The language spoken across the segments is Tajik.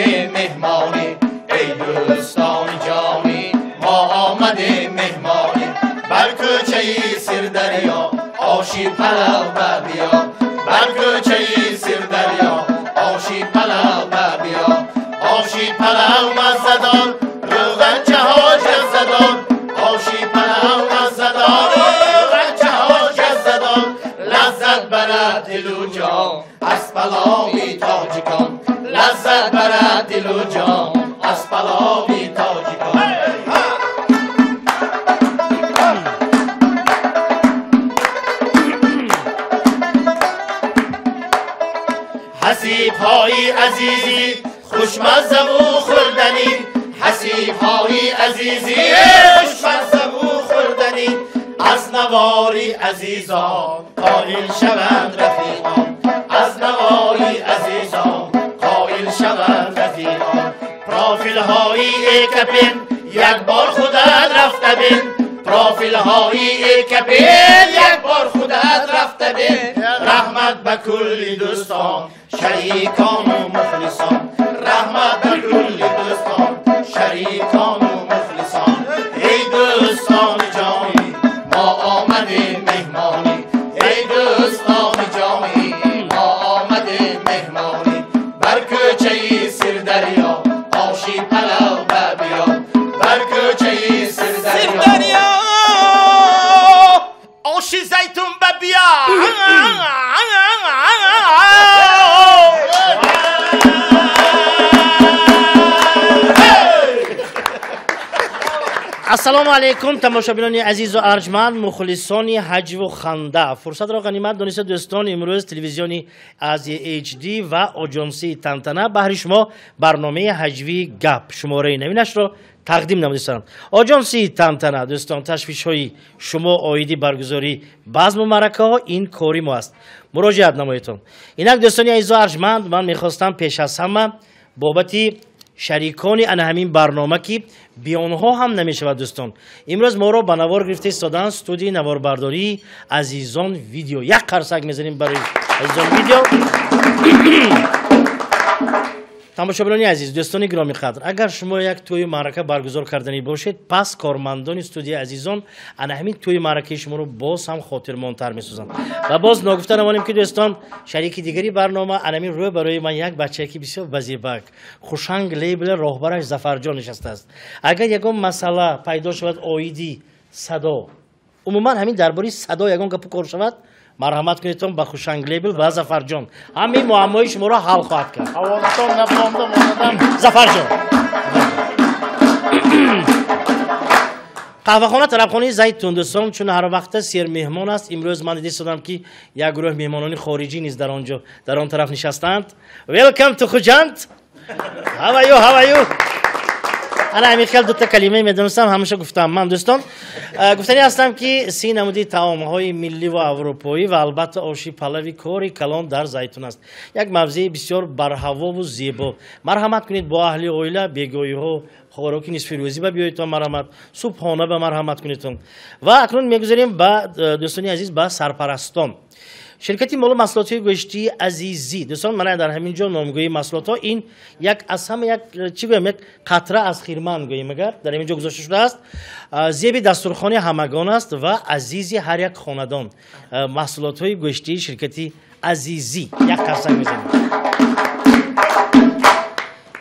омадем меҳмонӣ, эй дӯстони ҷонӣ, мо омадем меҳмонӣ. Бар кӯчаи Сирдарё оши палав ба биё, бар кӯчаи Сирдарё оши палав ба биё. Оши палав маззадор, рӯғанчаҳо ҷаззадор, оши палав маззадор, рӯғанчаҳо ҷаззадор. Лаззат барад дилу ҷон аз палови тоҷикон, лаззат барад дилу ҷон аз палови тоҷикон. Ҳасибҳои азизӣ хушмаззаву хӯрданӣ, ҳасибҳои азизӣ хушмаззаву хӯрданӣ. Аз навори азизон қоил шаванд рафиқон, аз навори азизон қоил шаванд рафиқон. Профилҳои Экапен як бор худат рафта бин, профилҳои Экапен як бор худат рафта бин. Раҳмат ба кулли дӯстон, шарикону мухлисон, раҳмат ба кулли дӯстон, шарикону мухлисон. Эй дӯстони ҷонӣ, мо омадем меҳмонӣ, эй дӯстони ҷонӣ, мо омадем меҳмонӣ. Бар кӯчаи Сирдарё оши палав ба биё, бар кӯчаи Сирдарё оши зайтун ба биё. Ассалому алайкум, тамошобинони азизу арҷманд, мухлисони ҳаҷву ханда. Фурсатро ғанимат дониста, дӯстон, имрӯз телевизиони Азия HD ва оҷонсии Тантана баҳри шумо барномаи ҳаҷвии гап шумораи навинашро тақдим намудистанд. Оҷонсии Тантана, дӯстон, ташвишҳои шумо оиди баргузории базму маъракаҳо ин кори мо аст. Муроҷиат намоедтон. Инак, дӯстони азизу арҷманд, ман мехостам пеш аз ҳама бобати шарикони ана ҳамин барнома, ки бе онҳо ҳам намешавад, дӯстон. Имрӯз моро ба навор гирифта истоданд студияи наворбардории Азизон Видео. Як қарсак мезанем барои Азизон Видео. Тамошобинони азиз, дӯстони гиромиқадр, агар шумо як тӯи маърака баргузор карданӣ бошед, пас кормандони студияи Азизон ана ҳамин тӯи маъракаи шуморо боз ҳам хотирмонтар месозанд. Ва боз ногуфта намонем, ки дӯстон, шарики дигари барнома ана ҳамин рӯ барои ман як бачае, ки бисёр вазибак, хушанг лейбли роҳбараш Зафарҷон нишастааст. Агар ягон масъала пайдо шавад оиди садо, умуман ҳамин дар бораи садо ягон гапу кор шавад, марҳамат кунедтон ба Хушанг лейбл ва Зафарҷон. Ҳамин муаммои шуморо ҳал хоҳад кард. Ҳаволатон набонда монадам. Зафарҷон. Қаҳвахона тарабхонаи Зайтун, дӯстон, чун ҳар вақта сермеҳмон аст, имрӯз ман дидистодам, ки як гурӯҳ меҳмонони хориҷӣ низ дар он ҷо, дар он тараф нишастаанд. Welcome to Хуҷанд. How are you? How are you? Ана ҳамин хел дута калимае медонистам, ҳамеша гуфтам ман, дӯстон. Гуфтанӣ ҳастам, ки 30 намуди таомҳои миллӣ ва аврупоӣ ва албатта оши палави кори калон дар Зайтун аст. Як мавзеи бисёр барҳавову зебо. Марҳамат кунед бо аҳли оила, бегоҳиҳо, хӯроки нисфирӯзӣ ба биёедтон, марҳамат, субҳона ба марҳамат кунедтон. Ва акнун мегузарем ба дӯстони азиз, ба сарпарастон. Ширкати молу маҳсулотҳои гӯштии Азизӣ. Дӯстон, мана дар ҳамин ҷо номгӯи маҳсулотҳо ин як аз ҳама як, чӣ гӯям, як қатра аз хирман гӯем, агар дар ҳамин ҷо гузошта шудааст. Зеби дастурхони ҳамагон аст ва азизи ҳар як хонадон. Маҳсулотҳои гӯштии ширкати Азизӣ. Як қарсак мезанем.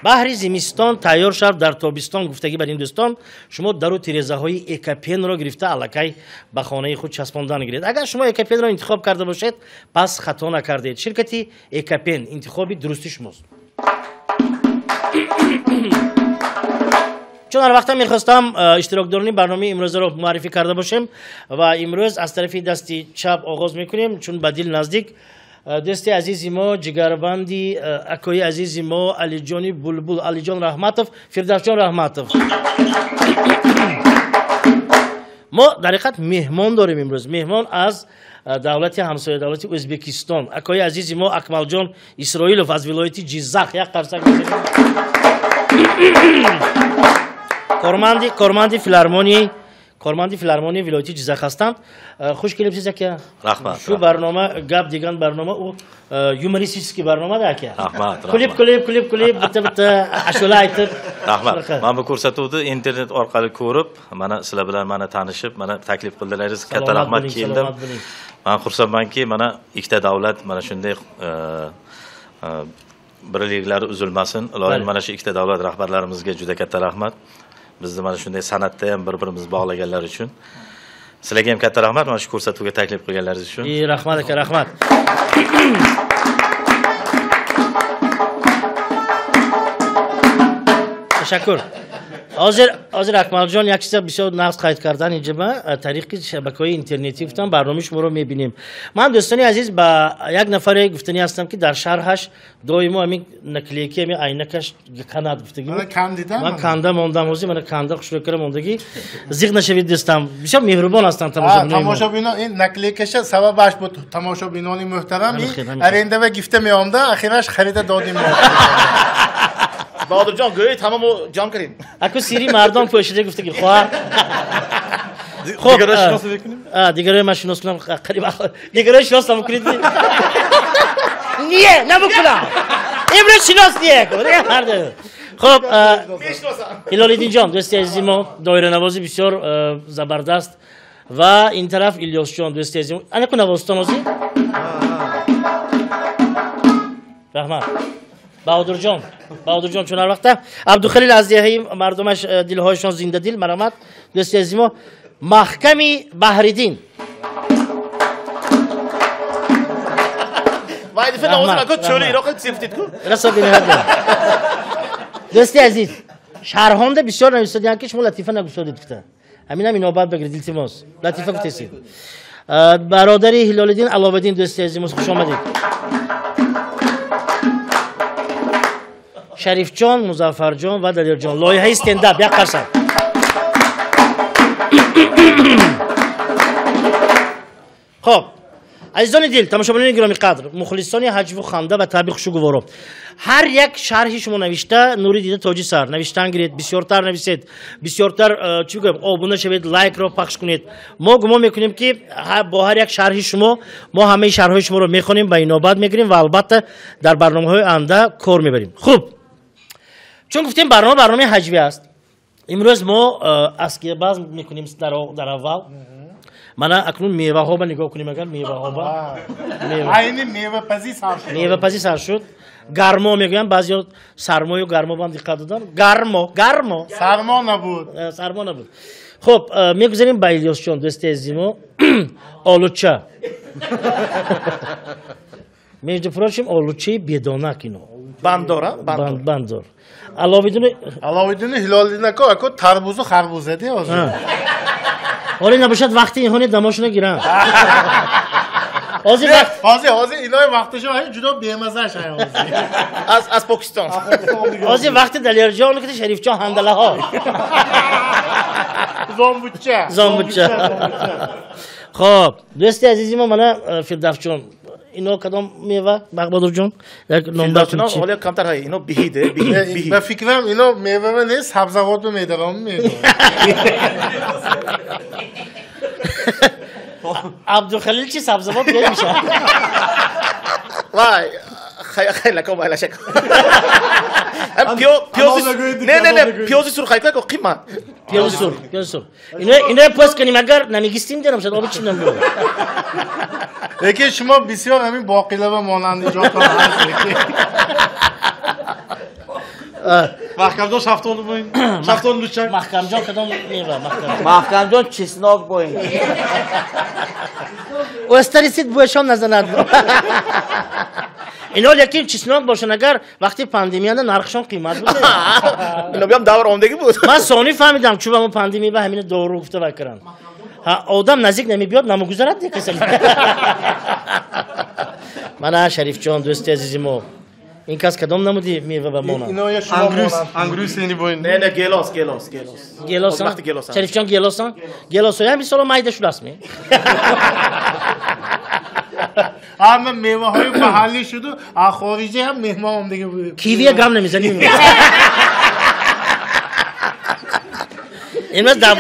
Баҳри зимистон тайёр шав дар тобистон, гуфтагӣ бар ин дӯстон, шумо дару тирезаҳои Экапенро гирифта аллакай ба хонаи худ часпондан гиред. Агар шумо Экапенро интихоб карда бошед, пас хато накардед. Ширкати Экапен интихоби дурусти шумост. Чун ҳар вақта мехостам иштирокдорони барномаи имрӯзаро муаррифӣ карда бошем ва имрӯз аз тарафи дасти чап оғоз мекунем, чун ба дил наздик дӯсти азизи мо, ҷигарбанди акои азизи мо, Алиҷони Булбул, Алиҷон Раҳматов, Фирдавсҷон Раҳматов. Мо дар ҳақиқат меҳмон дорем имрӯз. Меҳмон аз давлати ҳамсоя, давлати Ӯзбекистон. Акои азизи мо Акмалҷон Исроилов аз вилояти Ҷиззах. Як қарсак мезанем. Корманди филармонияи Корманди филармонияи вилояти Ҷизак ҳастанд. Хуш келибсиз, ака. Раҳмат. Шу барнома гап деган барнома у юмористический барнома да, ака. Раҳмат. Kulib kulib kulib kulib bitta bitta ashula aytib. Раҳмат. Mana bu ko'rsatuvni internet orqali ko'rib, mana sizlar bilan mana tanishib, mana taklif qildilaringiz, katta rahmat, keldim. Men xursandmanki, mana ikkita davlat mana shunday birliklari uzilmasin. Iloyim mana shu ikkita davlat rahbarlarimizga juda katta rahmat. Bizni mana shunday san'atda ham bir-birimizni bog'laganlar uchun. Sizlarga ham katta rahmat mana shu ko'rsatuvga taklif qilganlaringiz uchun. Rahmat aka, rahmat. Tashakkur. Ҳозир Акмалҷон як чиза бисёр нағз қайд кардан инҷа тариқи шабакаҳои интернетӣ гуфтам барномаи шуморо мебинем. Ман дӯстони азиз ба як нафаре гуфтанӣ ҳастам ки дар шарҳаш доимо ҳамин наклейки ҳамин айнакаш канад гуфтагӣ. Ман канда мондам ҳозир, мана канда хушрӯкара мондагӣ. Зиқ нашавед дӯстам. Бисёр меҳрубон ҳастанд тамошобинони мо. Тамошобино ин наклейкаша сабабаш буд тамошобинони муҳтарам. Арендава гифта меомда, ахираш харида додим мо. Баҳодурҷон гӯед ҳамамо ҷамъ кардем. Аку сири мардон пӯшида гуфтагӣ хоҳар. Хоб дигаро шинос мекунем? Дигаро ман шинос кунам қариб. Дигаро шинос намекунед? Не, намекунам. Имрӯз шинос не. Хоб Ҳилолиддинҷон дӯсти азизи мо доиранавози бисёр забардаст ва ин тараф Илёсҷон дӯсти азизи мо. Ана ку навозтон ҳозир? Раҳмат. Баҳодурҷон, Баҳодурҷон чун ҳар вақта Абдухалил аз деҳаи мардумаш дилҳояшон зиндадил, марамат дӯсти азизи мо Маҳками Баҳриддин. Дӯсти азиз, шарҳонда бисёр нависодианд ки шумо латифа нагуфтодед гуфта. Ҳаминам инобат бигиред, илтимос. Латифа гуфтесед. Бародари Ҳилолиддин Аловиддин дӯсти азизи хуш омадед. Шарифҷон, Музаффарҷон ва Далерҷон. Лоиҳаи стендап як қарсак. Хоб, азизони дил, тамошобинони гиромиқадр, мухлисони ҳаҷву ханда ва табъи хушгуворо. Ҳар як шарҳи шумо навишта нури дида тоҷи сар. Навиштан гиред, бисёртар нависед, бисёртар чӣ гӯям, обуна шавед, лайкро пахш кунед. Мо гумон мекунем ки бо ҳар як шарҳи шумо мо ҳамаи шарҳҳои шуморо мехонем, ба инобат мегирем ва албатта дар барномаҳои оянда кор мебарем. Хуб, чун гуфтем барнома барномаи ҳаҷвӣ аст. Имрӯз мо аскибаз мекунем дар аввал. Мана акнун меваҳоба нигоҳ кунем, агар меваҳоба. Айни мевапазӣ сар шуд. Мевапазӣ сар шуд. Гармо мегӯям, баъзеҳо сармою гармо бам диққат додам. Гармо, гармо. Сармо набуд. Сармо набуд. Хуб, мегузарем ба Илёсҷон, дӯсти азизи мо. Олуча. Между прочим, олучаи бедонак ино. Бандора, бандор. Аловиддин Ҳилолиддин ако, ако тарбузу харбуза ди ҳозир. Ҳоло набошад вақти инҳони дамошона гиранд. Ҳозир вақт ҳозир ҳозир инои вақташон ҳай ҷудо бемазаш ҳай ҳозир. Аз Покистон. Ҳозир вақти Далерҷон ки Шарифҷон ҳандалаҳо. Зомбуча. Зомбуча. Хоб, дӯсти азизи мо мана Фирдавсҷон, ино кадом мева Баҳодурҷон? Як номбар кунед. Ҳоло камтар ҳай, ино биҳид, биҳид, биҳид. Ба фикрам ино мева нест, сабзавот медарам мева. Абдухалил чи сабзавот мешавад? Вай, хай лаком вай лашак. Пиёзи не не не, пиёзи сурх ҳай ко қимат. Пиёзи сурх, пиёзи сурх. Ино пост кунем агар намегистим дерам шад оби чим намебурад. Лекин шумо бисёр ҳамин боқилава монанди ҷотон ҳаст. Маҳкамҷон шафтолу боин. Шафтолу лучак. Маҳкамҷон кадом мева? Маҳкамҷон чеснок боин. Остарисид буэшон назанад. Ино лекин чеснок бошанд агар вақти пандемияда нархшон қимат буд. Ино биям давр омдагӣ буд. Ман сони фаҳмидам чун мо пандемия ба ҳамин дору гуфта вай карданд. Одам наздик намебиёд, намегузарад касе. Мана Шарифҷон дӯсти азизи мо. Ин кас кадом намуди мева ба монанд? Ангрус ини боин. Не, не, гелос, гелос, гелос. Гелос? Шарифҷон гелосан? Гелосои ҳам бисёр майда шудааст ме? Ҳама меваҳои маҳаллӣ шуду, аз хориҷӣ ҳам меҳмон омдагӣ буд. Кивия гам намезанем. Имрӯз дар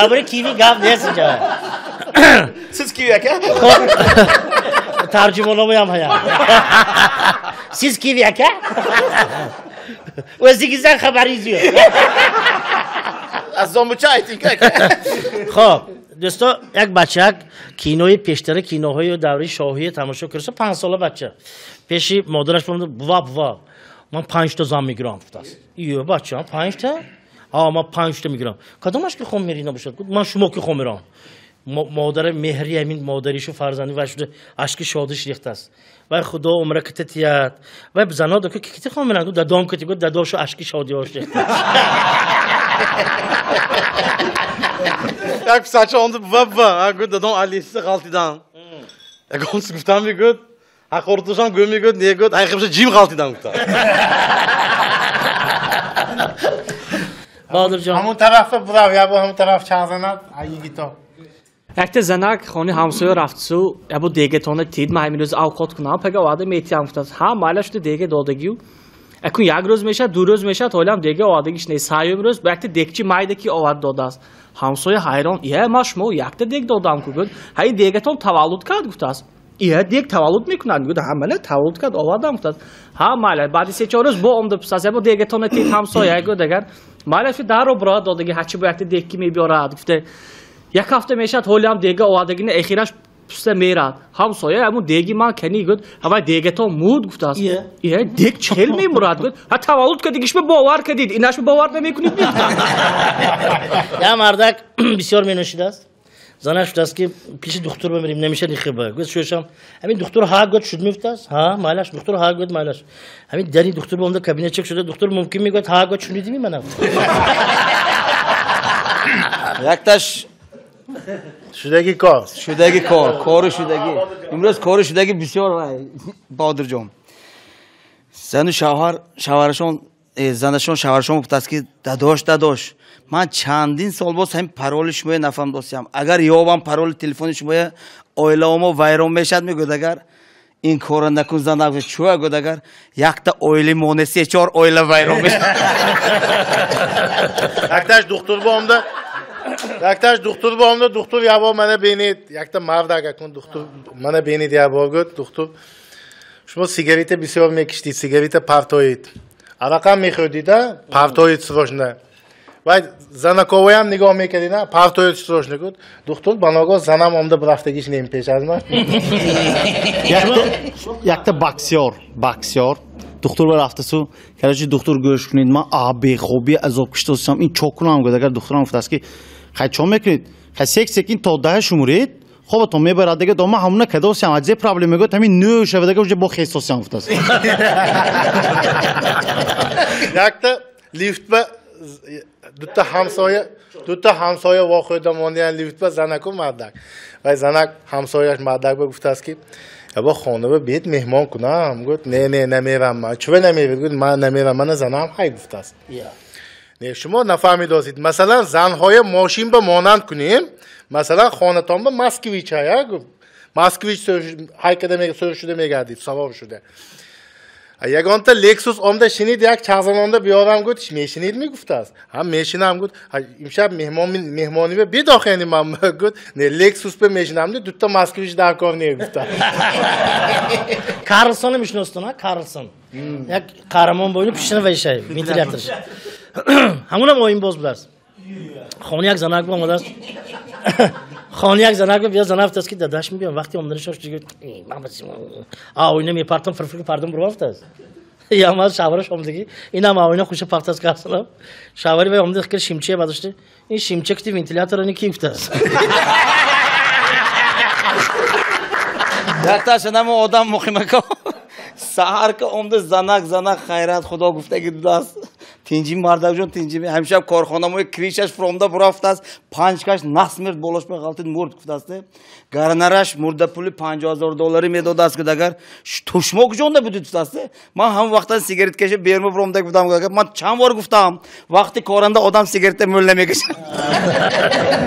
бораи киви гап нест инҷа. Сиз киви ака? Тарҷумономаям ҳая. Сиз киви ака? O'zingizdan xabaringiz yo'q. Аз зомбуча ayting aka. Хоб, дӯсто, як бачак кинои пештара, киноҳои давраи шоҳие тамошо карса, 5 сола бача. Пеши модараш бомда: "Бува, бува, ман 5 та зан мегирам", гуфтааст. "Ё бача, 5 та?" "Ҳа, ман 5 та мегирам." "Кадомаш ки хом мери набошад?" "Ман шумо ки хом мерам." Модари меҳри ҳамин модаришу фарзанди вай шуда ашки шодиш рехтааст. Вай худо умра кита тият. Вай зано даку ки кити хом мерам? Гуфт дадом кити. Гуфт дадошу ашки шодиҳош рехтааст. Як писарча омда: "Бува, бува", гуфт, "дадом алиса ғалтидан." Ягон чиз гуфтам мегӯд, ҳақораташам гӯ мегӯд, не гӯд, ай хибша ҷим ғалтидан гуфтам. Баҳодурҷон. Ҳамон тарафа бурав, ябо ҳамон тараф чағзанад, ай йигито. Якта занак хони ҳамсоя рафтсу, ябо дегатона тид, ман ҳамин рӯз авқот кунам, пага оварда метиҳам гуфтааст. Ҳа, майла шуда дега додагию. Акун як рӯз мешавад, ду рӯз мешавад, ҳолиам дега овардагиш нест. Саюм рӯз ба якта дегчи майда ки овард додааст. Ҳамсоя ҳайрон: "Ия, ман шумо якта дег додам ку?" Гуфт: "Ҳай, дегатон таваллуд кард", гуфтааст. "Ия, дег таваллуд мекунад?" Гуфт: "Ҳа, мана таваллуд кард, овардам", гуфтааст. Ҳа, майла, баъди се-чор рӯз бо омда пурсааст: "Ябо дегатона тид ҳамсоя?" Гуфт: "Агар майла шуд дарро бирод додаги, ҳарчи бо якта дег ки мебиёрад", гуфта. Як ҳафта мешавад, ҳолиам дега овардагини эхираш пуста мерад. Ҳамсоя: "Ҳамун деги ман кани?" Гуфт: "Ҳавай дегатон мурд", гуфтааст. "Ия, дег чел мемурад?" Гуфт: "Ҳа, таваллуд кардагишма бовар кардид, инашма бовар намекунед?" Як мардак бисёр менӯшидааст. Занаш гуфтааст ки пеши духтур бимирем, намешавад ихиба. Гуфт: "Шӯшам, ҳамин духтур ҳа гуфт шуд мефтааст? Ҳа, майлаш, духтур ҳа гуфт майлаш." Ҳамин дари духтур ба омда кабинетчак шуда, духтур мумкин мегӯяд ҳа гуфт шунидими мана? Якташ шудаги кор. Шудаги кор, кори шудаги. Имрӯз кори шудаги бисёр вай, Баҳодурҷон. Зану шавҳар, шавҳарашон, занашон шавҳарашон гуфтааст ки дадош, дадош, ман чандин сол боз ҳамин пароли шумоя нафаҳмидосиям. Агар ёбам пароли телефони шумоя, оилаомо вайрон мешавад, мегӯяд агар ин корро накун занак, чӯ гӯяд агар якта оили моне се-чор оила вайрон мешавад. Якташ духтур ба омда, якташ духтур ба омда, духтур ябо мана бинед, якта мардак акун духтур мана бинед ябо гӯяд, духтур шумо сигарета бисёр мекиштид, сигарета партоед. Арақам мехӯрдид, партоед срочно. Вай занаковаям нигоҳ мекардид, партоед срочно гуфт. Духтур баногоҳ занам омда бурафтагиш нем пеш аз ман. Якта боксёр духтур ба рафтасу, короче духтур гӯш кунед, ман бехобӣ азоб киштосам, ин чо кунам гуфт. Агар духтурам гуфтааст ки хай чо мекунед? Хай сек-сек ин то даҳа шуморед, хобатон мебарад дега, дома ҳамуна кадосиям, аҷзе проблема гуфт, ҳамин нӯ шава дега, уже бо хестосиям гуфтааст. Якта лифт ба дута ҳамсоя вохӯрда мондиян лифт ба занаку мардак. Вай занак ҳамсояш мардак ба гуфтааст ки ябо хона ба бед меҳмон кунам. Гуфт: "Не, не, намерам ман." "Чува намеред?" Гуфт: "Ман намерам, мана занам ҳай", гуфтааст. Не, шумо нафаҳмидосид. Масалан, занҳоя мошин ба монанд кунем, масалан, хонатон ба Москвич ҳая, гуфт. Москвич ҳай када сӯр шуда мегардид, савор шуда. Ягонта Lexus омда шинид, як чағзанонда биёрам гуфт, мешинид мегуфтааст. Ҳа, мешинам гуфт. Имшаб меҳмонӣ ба бидохени ман гуфт. Не, Lexus ба мешинам, дута Москвич дар кор не гуфтааст. Карлсонро мешиностон, ҳа? Карлсон. Як қаҳрамон боину пишина вайшай, вентиляторш. Ҳамунам оинбоз будааст. Хони як занак ба омадааст. Хони як занак ба бия зана гуфтааст ки дадаш мебиям, вақти омаданаш гуфт, оина мепартам, фирфир пардам бурва гуфтааст. Ямаз шавҳараш омадагӣ, инам оина хуша партааст карсанам. Шавҳари вай омада ки шимча бардошта, ин шимча ки вентилятора ки гуфтааст. Якташ анамо одам муқимако. Саҳар ки омда занак занак хайрат худо гуфтаги дудааст. Тинҷи мардакҷон тинҷи ҳамшаб корхонамои кришаш фуромда бурафтааст. 5 каш насмерт болош ба ғалтид мурд гуфтааст. Гарнараш мурда пули $50,000 медодааст ки агар ту шумо куҷонда будед гуфтааст. Ман ҳамон вақтан сигарет каша берма фуромда будам. Ман чанд бор гуфтам, вақти коранда одам сигарета мӯл намекашад.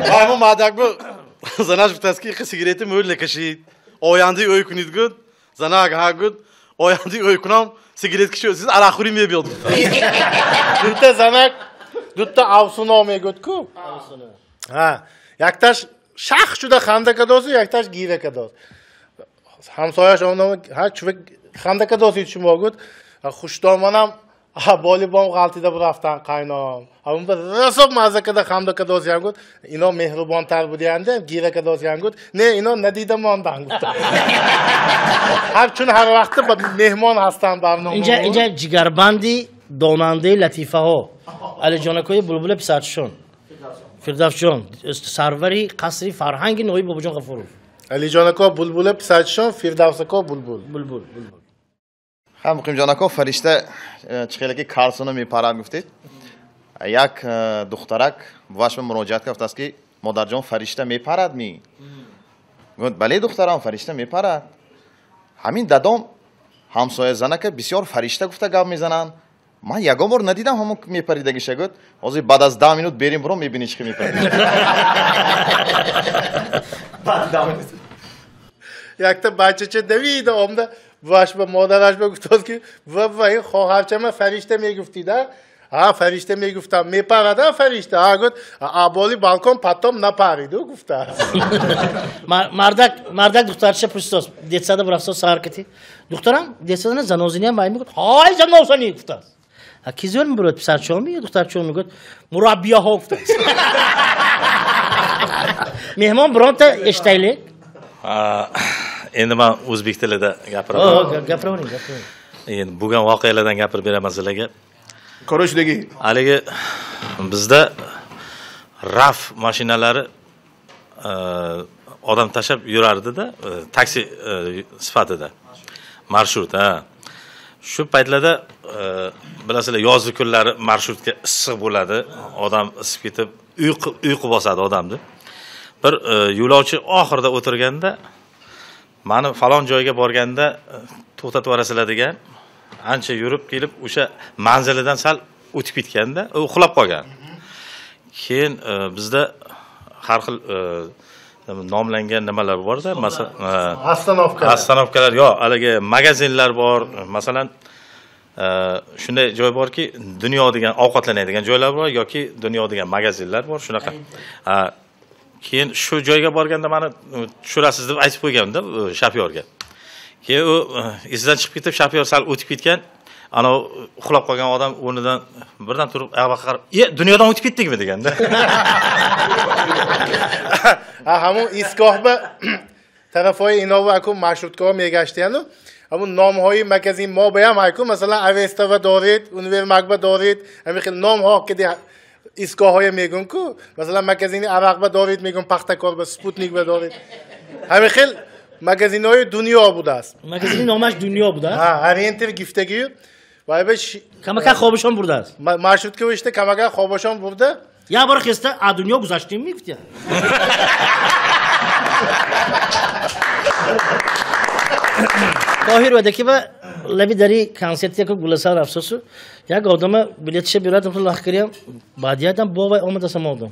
Ҳамон мардак бу занаш гуфтааст ки сигарета мӯл накашид. Ояндаи ӯй кунид гуфт. Занак ҳа гуфт. Ояндаи ӯй кунам сигарет кашид, сиз арақхӯрӣ мебиёд. Дута авсуно мегӯд ку. Якташ шах шуда ханда кадосу, якташ гира кадос. Ҳамсояш омада, ҳа чува ханда кадосид шумо гуд. Хушдоманам боли бом ғалтида бурафтан қайном. Ҳамун расо мазза када ханда кадосиям гуд. Ино меҳрубонтар будиянда гира кадосиям гуд. Не, ино надида мондан гуфта. Ҳар чун ҳар вақт меҳмон ҳастанд барнома. Инҷа ҷигарбанди донандаи латифаҳо. Алиҷонакои Булбула писарчишон. Фирдавсҷон, сарвари қасри фарҳанги ноҳияи Бобоҷон Ғафуров. Алиҷонако Булбула писарчишон, Фирдавсако Булбул. Булбул, Булбул. Ҳа, Муқимҷонако, фаришта чихелаки Карлсоно мепарад гуфтед. Як духтарак бувашба муроҷиат кард, ки модарҷон, фаришта мепарад ми? Гуфт, бале духтарам, фаришта мепарад. Ҳамин дадом ҳамсоя занака бисёр фаришта гуфта гап мезананд. Ман ягон бор надидам ҳамон мепаридагиша. Гуфт, ҳозир баъд аз 10 минут берим биром, мебинӣ чӣ мепарид. Якта бачача давида омда бувашба модарашба гуфтост, ки ва ин хоҳарчама фаришта мегуфтида. Ҳа, фаришта мегуфтам, мепарада фаришта. Ҳа, гуфт, аболи балкон потом напариду гуфта. Мардак духтарча пурсидост, детсада бурафтост саҳар кати. Духтарам, детсадана занозиниам вай мегуфт. Ҳай, занозани гуфтааст. Ки зӯр мебурад, писарчаҳо ё духтарчаҳо? Мегуфт, мураббияҳо гуфтааст. Меҳмон биронта эштайлик. Endi man o'zbek tilida gapiraman. Gapiravering, gapiravering. Endi bo'lgan voqealardan gapirib beraman sizlarga. Ko'rishdagi. Haligi bizda RAF mashinalari odam tashlab yurardi-da, taksi sifatida. Marshrut, ha. Shu paytlarda bilasizlar, yozgi kunlari marshrutga issiq bo'ladi, odam isib ketib uyqu bosadi odamni. Bir yo'lovchi oxirida o'tirganda, mani falon joyga borganda to'xtatib yuborasizlar degan, ancha yurib kelib o'sha manzilidan sal o'tib ketganda u uxlab qolgan. Keyin bizda har xil nomlangan nimalar bor-da, masalan, ostanovkalar, yo'q, haligi magazinlar bor, masalan, shunday joy borki, dunyo degan ovqatlanadigan joylar bor yoki dunyo degan magazinlar bor, shunaqa. Keyin shu joyga borganda meni tushirasiz deb aytib qo'yganda shofyorga. Keyin u esidan chiqib ketib, shofyor sal o'tib ketgan, ana uxlab qolgan odam o'rnidan birdan turib oyoqqa qarab, "E, dunyodan o'tib ketdikmi?" deganda. Ha, hamon iskohba tarafoi inova aku marshrutkaho megashtiyanu. Ҳамун номҳои магазин мо баям ҳайку, масалан, Авестава доред, Универмагба доред, ҳамин хел номҳо ки истгоҳҳое мегӯм ку, масалан, магазини арақба доред мегӯм, Пахтакорба, Спутникба доред. Ҳамин хел магазинҳои дунё будааст. Магазини номаш дунё будааст? Ҳа, ориентир гифтагию вайба камакак хобашон бурдааст. Маршрутка вишта камакак хобашон бурда. Як бор хеста а дунё гузаштем мегуфтия. Тоҳир вадаки ба лаби дари консерти яку Гуласар афсосу як одама билетша бирад лах кириям, баъдиядам бо вай омадасам одам.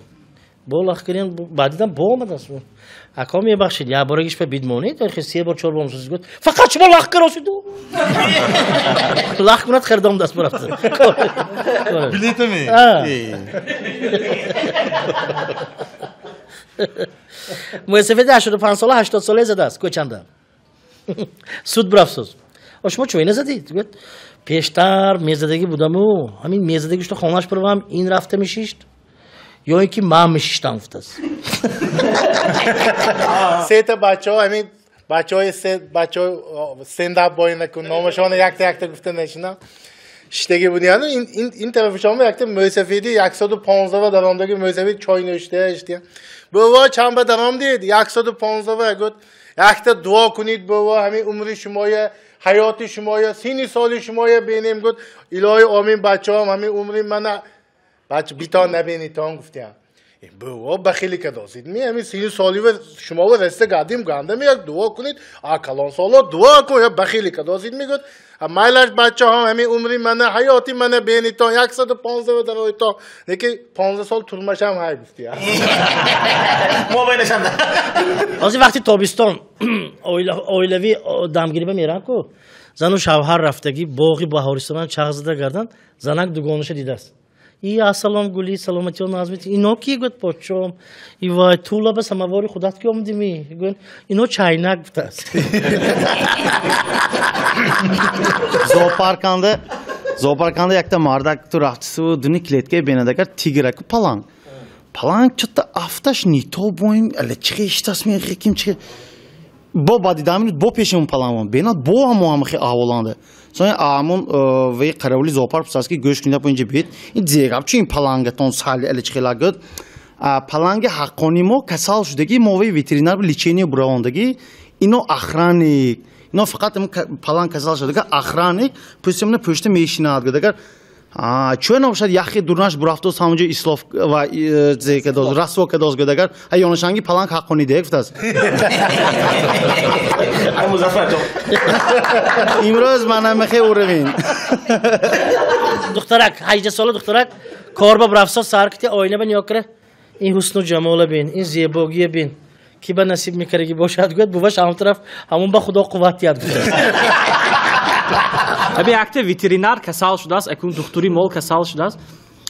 Бо лах кириям, баъдидам бо омадас. Ако мебахшид, як борагиш ба бидмонед, охи се бор чор бор омсуз гуфт, фақат шумо лах киросиду. Лах кунад хирдом даст бурафта. Билетами? Муяссафеди 85 сола 80 сола задааст кӯчанда. Суд бурафсуз. Шумо чӯй назадид? Гуфт, пештар мезадагӣ будаму, ҳамин мезадагӣ шуд хонаш буравам, ин рафта мешишт, ё ин ки ман мешиштам гуфтааст. Сета бачаҳо, ҳамин бачаҳои се бачаҳо стендап бой накун, номашонро якта якта гуфта нашинам. Шиштагӣ будияну ин тарафишон якта мӯйсафеди 115 даромдаги мӯйсафед чой нӯшта иштия. Бува чанд ба даром дид? 115 гуфт, якта дуо кунед бува, ҳамин умри шумоя, ҳаёти шумоя, сини соли шумоя бинем гуфт, илоҳи омин бачаҳом, ҳамин умри мана бач битон набинитон гуфтиям. Бува бахили кадосид ми ҳамин сини соли шумо раста гадим гандам як дуо кунед, а калон соло дуо кун, я бахили кадосид ми гуфт, майлаш бачаҳом, ҳамин умри мана, ҳаёти мана бинитон 115 дароитон, лекин 15 сол турмашам ҳай гуфтиям. Мо байнашанда. Ҳозир вақти тобистон оилавӣ дамгириба мераванд ку, зану шавҳар рафтагӣ боғи баҳористонан чағ зада гардан, занак дугонаша дидааст. И ассалом гули, саломатиё назмит. Ино ки гӯяд подшоҳ? И вай тула ба самовари худат ки омадими? Гӯяд ино чайнак гуфтааст. Зоопарканда якта мардак ту рафтису дуни клеткаи бенадагар тиграку паланг. Паланг чӯта афташ нито боим, але чихе иштас мехеким чихе. Бо баъди 10 минут бо пеши он паланг бенад бо ҳамо ҳамахе аҳволанда. Сони амон вай қаравули зоопарк пурсад ки гӯш кунед инҷа биед. Ин зегап чун палангатон сали але чихела гӯд. Паланги ҳаққони мо касал шудагӣ, мо вай ветеринар лечение буравондагӣ. Ино охранник. Ино фақат паланг касал шудага охранник пӯстимна пӯшта мешинад гӯд. Агар чӯ набошад яхи дурнаш бурафтоз ҳамонҷо ислоф ва зекадоз расво кадоз гӯд. Агар ёнашанги паланг ҳаққони дег гуфтааст. Имрӯз манамахе уровень. Духтарак 18 сола духтарак корба бурафтоз сар кити оина ба нигоҳ кара. Ин ҳусну ҷамола бин, ин зебогия бин. Ки ба насиб мекардаги бошад гӯяд буваш ҳамон тараф ҳамон ба худо қувват диҳад. Аби якта ветеринар касал шудааст, акун духтури мол касал шудааст.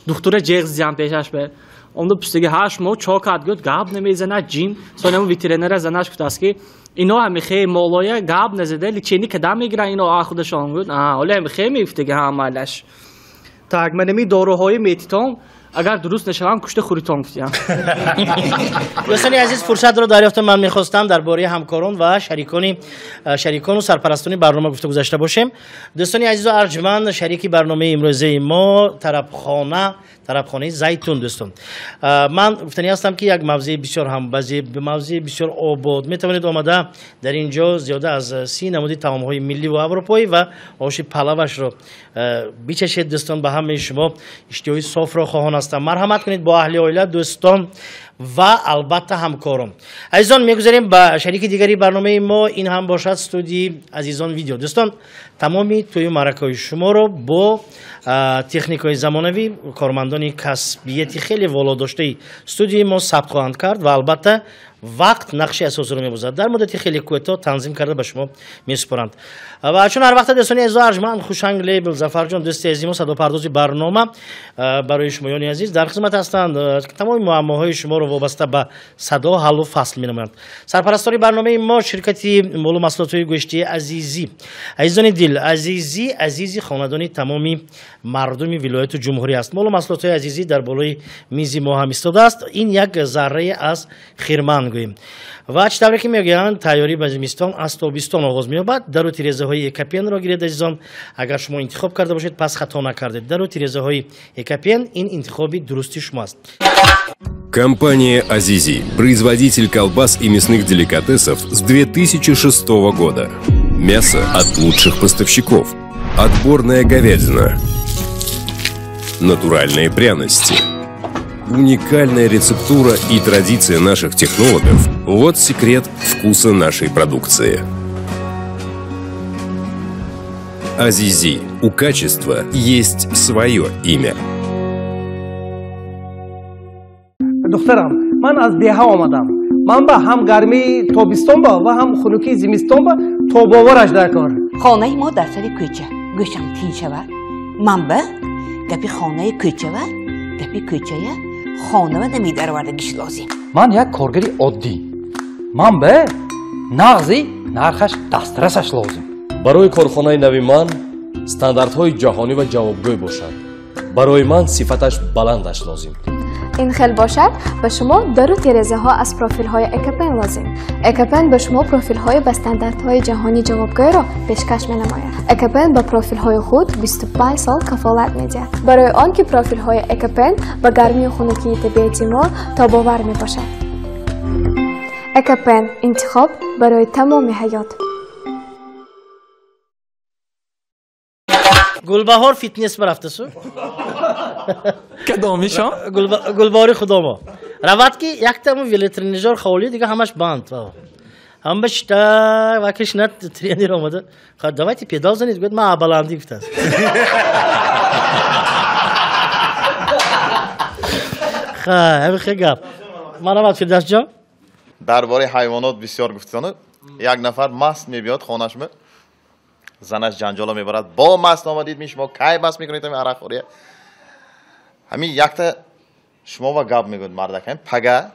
Духтура ҷеғ зиям пешаш бе. Онда пустиги ҳашт моҳ чокат гӯяд гап намезанад ҷим. Сони ҳамон ветеринара занаш гуфтааст ки ино ҳамихе молоя гап назада лечени кадам мегиранд ино худашон гӯяд. Ҳоле ҳамихе мегуфтаги ҳамалаш. Так манами доруҳои метитон агар дуруст нашавам кушта хӯритон гуфтиям. Дӯстони азиз, фурсатро дарёфтам, ман мехостам дар бораи ҳамкорон ва шарикону сарпарастони барнома гуфта гузашта бошем. Дӯстони азизу арҷманд, шарики барномаи имрӯзаи мо тарабхонаи Зайтун. Дӯстон, ман гуфтанӣ ҳастам ки як мавзеи бисёр ҳамбазӣ, мавзеи бисёр обод. Метавонед омада дар ин ҷо зиёда аз 30 намуди таомҳои миллӣ ва аврупоӣ ва оши палавашро бичашед. Дӯстон, ба ҳамаи шумо иштиҳои софро хоҳон ҳастам. Марҳамат кунед бо аҳли оила, дӯстон ва албатта ҳамкорон. Азизон, мегузарем ба шарики дигари барномаи мо. Ин ҳам бошад студияи Азизон видео. Дӯстон, тамоми тӯю маъракаҳои шуморо бо техникаҳои замонавӣ кормандони касбияти хеле володоштаи студияи мо сабт хоҳанд кард ва албатта вақт нақши асосиро мебозад. Дар муддати хеле кӯтоҳ танзим карда ба шумо месупоранд. Ва чун ҳар вақта дӯстони азизу арҷманд, Хушанг лейбл Зафарҷон дӯсти азизи мо садопардози барнома барои шумоёни азиз дар хизмат ҳастанд. Тамоми муаммоҳои шуморо вобаста ба садо ҳаллу фасл менамоянд. Сарпарастори барномаи мо ширкати молу маҳсулотҳои гӯштии Азизӣ. Азизони дил, Азизӣ азизи хонадони тамоми мардуми вилояту ҷумҳурӣ аст. Молу маҳсулотҳои Азизӣ дар болои мизи мо ҳам истодааст. Ин як заррае аз хирман гӯем. Ва чӣ тавре ки мегӯянд, тайёрӣ ба зимистон аз тобистон оғоз меёбад. Дару тирезаҳои Экапенро гиред, азизон. Агар шумо интихоб карда бошед, пас хато накардед. Дару тирезаҳои Экапен ин интихоби дурусти шумоаст. Компания «Азизи» – производитель колбас и мясных деликатесов с 2006 года. Мясо от лучших поставщиков. Отборная говядина. Натуральные пряности. Уникальная рецептура и традиция наших технологов – вот секрет вкуса нашей продукции. «Азизи» – у качества есть свое имя. Духтарам, ман аз деҳа омадам. Ман ба ҳам гармии тобистон ба ва ҳам хунукии зимистон ба тобовараш дар кор. Хонаи мо дар сари кӯча. Гӯшам тин шавад. Ман ба гапи хонаи кӯчава, гапи кӯчая хонава намедаровардагиш лозим. Ман як коргари оддӣ. Ман ба нағзи нархаш дастрасаш лозим. Барои корхонаи нави ман стандартҳои ҷаҳонӣ ва ҷавобгӯй бошад. Барои ман сифаташ баландаш лозим. Ин хел бошад, ба шумо дару терезаҳо аз профилҳои Экапен лозим. Экапен ба шумо профилҳои ба стандартҳои ҷаҳонӣ ҷавобгӯйро пешкаш менамояд. Экапен ба профилҳои худ 25 сол кафолат медиҳад. Барои он ки профилҳои Экапен ба гармию хунукии табиати мо тобовар мебошад. Экапен интихоб барои тамоми ҳаёт. Гулбаҳор фитнес барафтасу? Кадомишон? Гулбаҳори худомо. Равад ки яктаму велотренажёр холӣ, дига ҳамаш банд. Ҳама шита ва кишнат тренер омада. Давайте педал занед, гӯяд ман абаландӣ гуфтааст. Ха, ҳамин хел гап. Марҳамат Фирдавсҷон. Дар бораи ҳайвонот бисёр гуфтану як нафар маст мебиёд хонашма. Занаш ҷанҷоло мебарад. Бо маст омадид ми шумо кай маст мекунед ами арақхӯрия? Ҳамин якта шумо ва гап мегӯяд мардак, ҳамин пага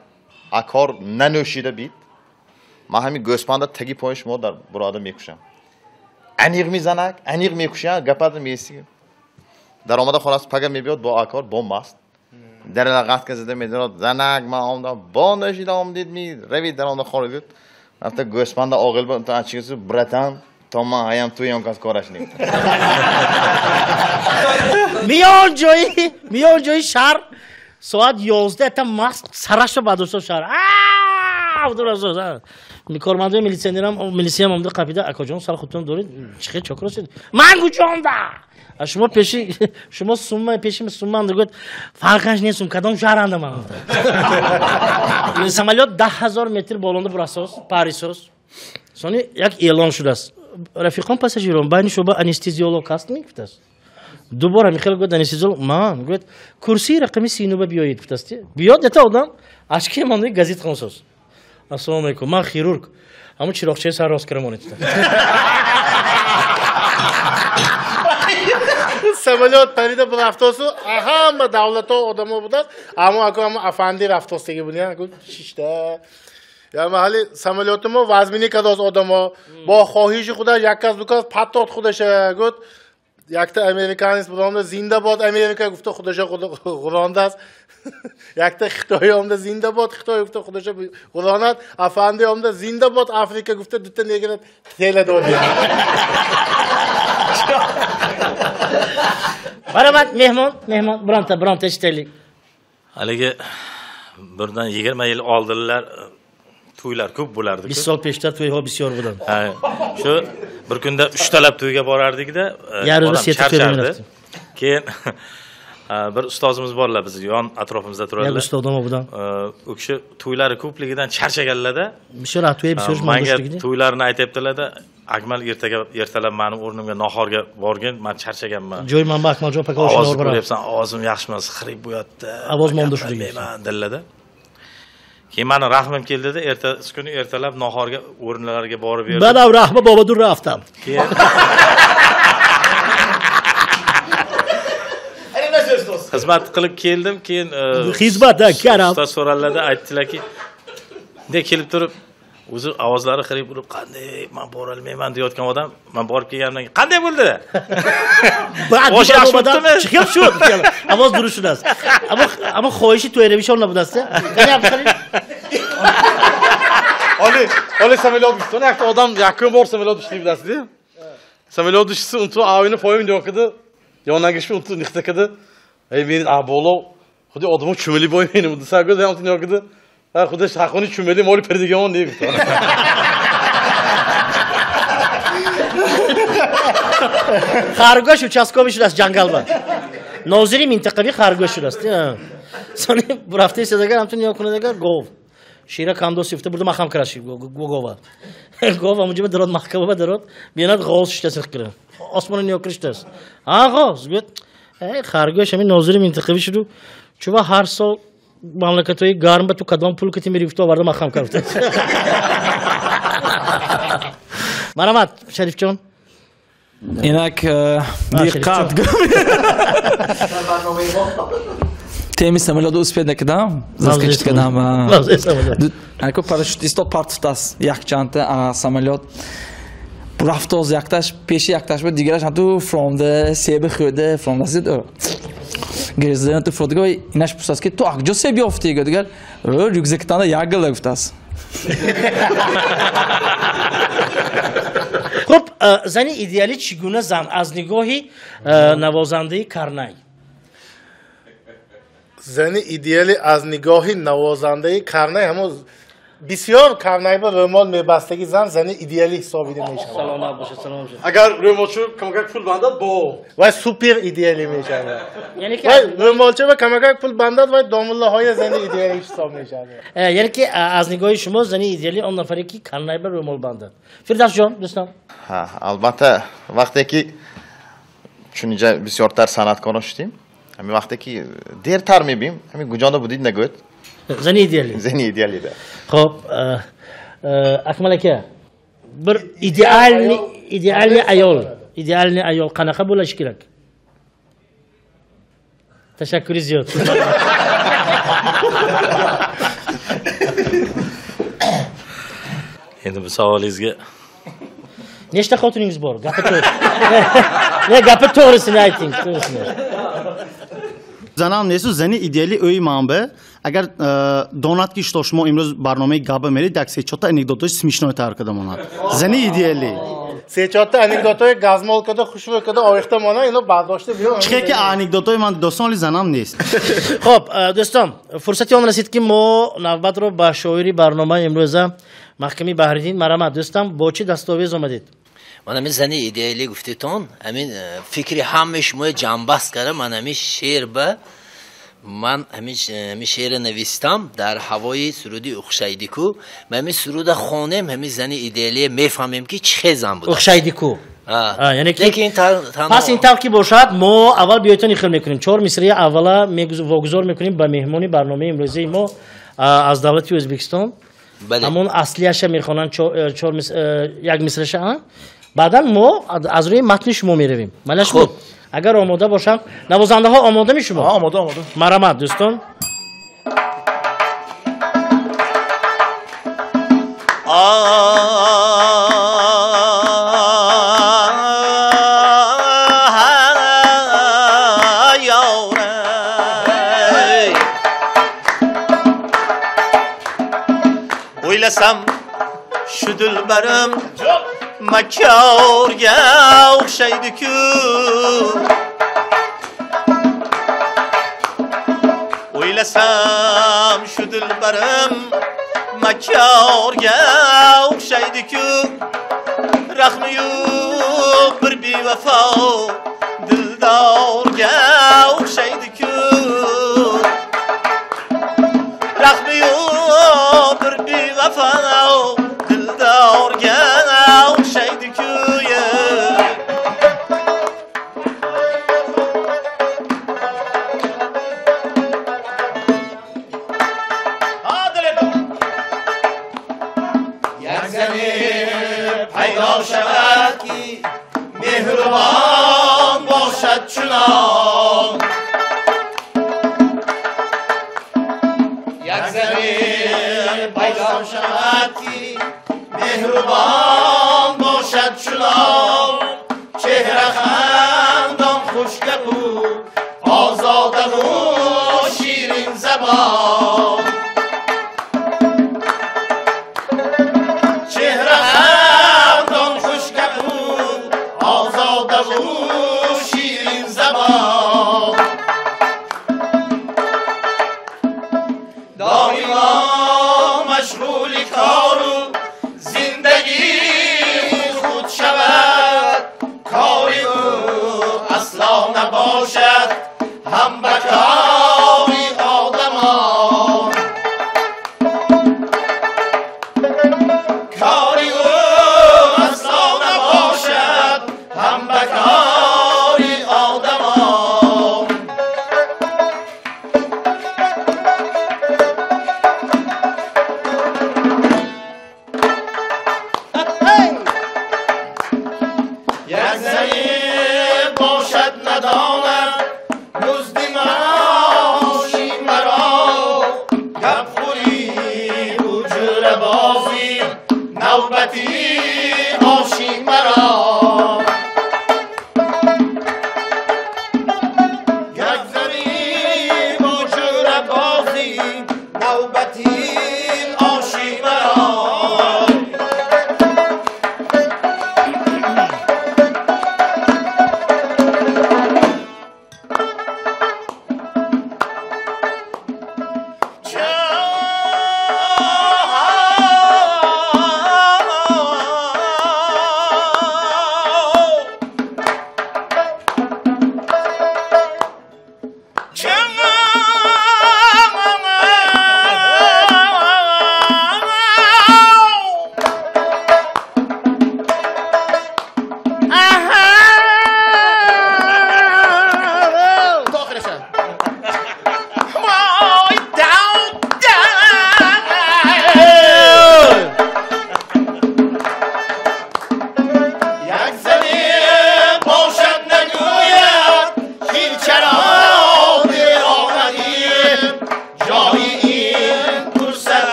акор нанӯшида бит, ман ҳамин гӯспанда таги пои шумо дар бурода мекушам. Аниқ мезанак, аниқ мекушам, гапата меси. Даромада хонас пага мебиёд бо акор, бо маст. Дар лағат ка зада медорад, занак ман омдам, бо нӯшида омдид ми, равид даромада хона гуфт. Рафта гӯспанда оғил ба то ачигису братан, то ман ҳаям туям кас кораш не. Миён ҷои шаҳр соат 11 та маст сараша бадусо шаҳр. Кормандои милиционерам милисиям омда қапида, акоҷон сар худтон доред, чихе чокросед? Ман куҷонда? Шумо пеши шумо сумма пеши сумма гӯяд, фарқаш нест, кадом шаҳранда ман. Самолёт 10 000 метр болонда бурасоз, парисоз. Сони як эълон шудааст. Рафиқон пассажирон, байни шуба анестезиолог ҳаст мегуфтааст. Дубора михел гӯяд анестезиолог, ман гӯяд курсии рақами синуба биёед гуфтааст. Биёд ята одам ашки мондаи газет хонсоз. Ассалому алайкум, ман хирург. Ҳамун чироқчаи сар рост кара монед. Самолёт парида бурафтосу, ҳама давлатҳо одамо будааст, аммо аку ҳама афанди рафтостаги будиян, аку шишта. Я маҳали самолёти мо вазминӣ кардост одамо, бо хоҳиши худаш як кас ду кас паттод худаша гуфт, якта американец буромда зинда бод Америка гуфта худаша ғурондааст. Якта хитоӣ омда зинда бод Хитой гуфта худаша ғуронад, афанди омда зинда бод Африка гуфта дута негра тела додия. Баромад меҳмон, меҳмон, bironta, bironta eshitaylik. Haligi birdan 20 yil oldinlar to'ylar ko'p bo'lardi. 20 sol peshtar to'ylar bisyor bo'ladi. Ha, shu bir kunda 3 talab to'yga borardikda, odam charchardi. Keyin bir ustozimiz borlar bizni yon atrofimizda turadilar. Ya ustozim budan. U kishi to'ylari ko'pligidan charchaganlarda, bisyor to'y bisyor menga to'ylarini aytayaptilar-da, Akmal ertaga ertalab meni o'rnimga nahorga borgin, men charchaganman. Joy manba Akmaljon paka o'sha ko'ryapsan, ovozim yaxshi emas, xirib bo'yapti. Ovoz monda shu degan. Dillada. Keyin meni rahmim keldida, ertasi kuni ertalab nahorga o'rinlarga borib berdim. Manam rahmi bobodur raftam. Keyin xizmat qilib keldim, keyin xizmat karam. Ustoz so'rallarda aytdilarki, bunday kelib turib o'zi ovozlari xirib bo'lib, qanday men bora olmayman deyotgan odam, men borib kelganimdan keyin qanday bo'ldi? Osh yaxshi bo'ldimi? Chiqib shu. Ovoz durushidas. Ammo xohishi to'yravisholna budasda. Oli, oli samolyot ustidan yakta odam yakun bor samolyot ushli budasda. Samolyot ushisi untu avini poyim yo'qidi. Yonagishmi untu nixtakidi. Ey meni abolo, xudo odamni chumili bo'ymayni bu desa go'z ham untu yo'qidi. Ha, xudo haqoni chumili moli perdigan deb. Харгӯш участковый шудааст ҷангалба. Нозири минтақавӣ харгӯш шудааст. Сони рафта истодагар ҳамтун нигоҳ кунадагар гов. Шира камдос юфта бурда маҳкам караш гова. Гов ҳамунҷо дарод маҳкама дарод бинад ғоз шиштаст кира. Осмона нигоҳ кириштааст. Ҳа ғоз гӯяд, эй харгӯш ҳамин нозири минтақавӣ шуду чува ҳар сол мамлакатҳои гарм ба ту кадом пул кати мерифту оварда маҳкам кард. Марҳамат Шарифҷон. Инак диққат. Теми самолёту успед накардам, заскочить кардам. Аку парашютисто партуфтас якчандта самолёт. Рафтоз якташ, пеши якташ буд, дигараш ҳамту фромда, себи хӯрда, фромда сид. Гирзда ту фродга инаш пурсас ки ту акҷо себ ёфтӣ? Дигар рюкзактанда як гила гуфтас. Хуб, зани идеалӣ чӣ гуна зан аз нигоҳи навозандаи карнай? Зани идеалӣ аз нигоҳи навозандаи карнай ҳамон бисёр карнай ба рӯмол мебастаги зан зани идеалӣ ҳисобида мешавад. Саломат бошед, саломат бошед. Агар рӯмолча камакак пул бандад, бо вай супер идеалӣ мешавад. Вай рӯмолча ба камакак пул бандад, вай домуллаҳои зани идеалӣ ҳисоб мешавад. Яъне ки аз нигоҳи шумо зани идеалӣ он нафаре ки карнай ба рӯмол бандад. Фирдавсҷон, дӯстон. Ҳа, албатта вақте ки чун инҷа бисёртар санъаткорон шудем, ҳамин вақте ки дертар мебием, ҳамин гуҷонда будид нагӯяд. Зани идеалӣ. Зани идеалӣ, да. Хуб, Акмал ака, bir идеальный ayol, идеальный ayol qanaqa bo'lishi kerak? Ташаккури зиёд. Endi bu savolingizga nechta xotiningiz bor? Gapi to'g'ri. Ne gapi to'g'risini ayting, to'g'risini. Занам несту, зани идеали ӯи манбе. Агар донад ки что шумо имрӯз барномаи габа меред, як се-чорта анекдотҳои смешной тайёр карда монад. Зани идеали. Се-чорта анекдотҳои газмол карда, хушбӯй карда, овехта монад, ино бардошта биё. Чӣ ки анекдотҳои ман дӯстон, вале занам нест. Хоб, дӯстон, фурсати он расид ки мо навбатро ба шоири барномаи имрӯза Маҳками Баҳриддин марҳамат. Дӯстам, бо чӣ дастовез омадед? Ман ҳамин зани идеалӣ гуфтетон, ҳамин фикри ҳамаи шуморо ҷамъбаст кардам. Ман ҳамин шеър ба ман ҳамин шеърро навистам дар ҳавои суруди Ухшайдику. Ман ҳамин суруда хонем, ҳамин зани идеалие мефаҳмем ки чӣ хел зан буд. Ухшайдику. Пас ин тавр ки бошад, мо аввал биёйтон ихел мекунем. Чор мисраи аввала вогузор мекунем ба меҳмони барномаи имрӯзаи мо аз давлати Ӯзбекистон. Ҳамон аслияша мехонанд як мисраша. Баъдан мо аз рӯи матни шумо меравем. Малаш буд. Агар омода бошам, навозандаҳо омода мешумо? Омода, омода. Марҳамат, дӯстон. O'ylasam shu dilbarim makkorga o'xshaydi-ku. O'ylasam shu dilbarim makkorga o'xshaydi-ku. Rahmi yo'q bir bevafo dildorga o'xshaydi-ku. Rahmi yo'q bir bevafo dildorga o'xshaydi-ku. Як zani paydo shavadki, mehribon boshad chunon. Як zani paydo shavadki, mehribon boshad chunon. Chehra xandon xushgap-u, ozoda-u shirin zabon. Chehra xandon xushgap-u, ozoda-u shirin zabon. Doimo mashg'uli kor-u zindagi xud shavад. Kori u aslo naboshad, ham bakori odamon. Kori u aslo naboshad, ham bakori odamon.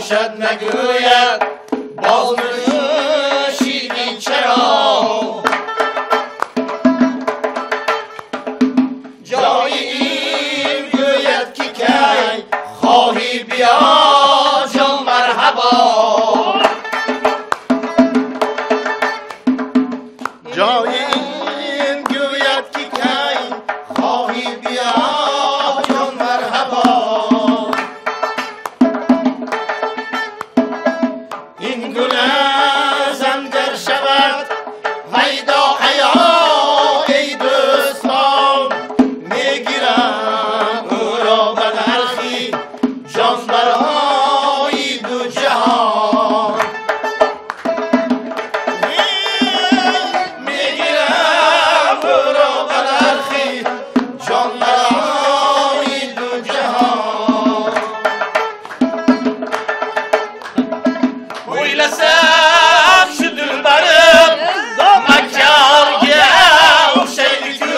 Бошад нагӯяд боз нӯшидӣ чаро ҷои ин гӯяд ки кай хоҳӣ биё ҷон марҳабо ҷои ин гӯяд ки кай хоҳӣ биё ҷон марҳабо ин гуна зангар шавад вайдо ҳаё эй дӯстон мегирам ӯро ба нархи ҷон барои ду ҷаҳон мегирам ӯро ба нархи ҷон барои ду ҷаҳон O'ylasam shu dilbarim makkorga o'xshaydi-ku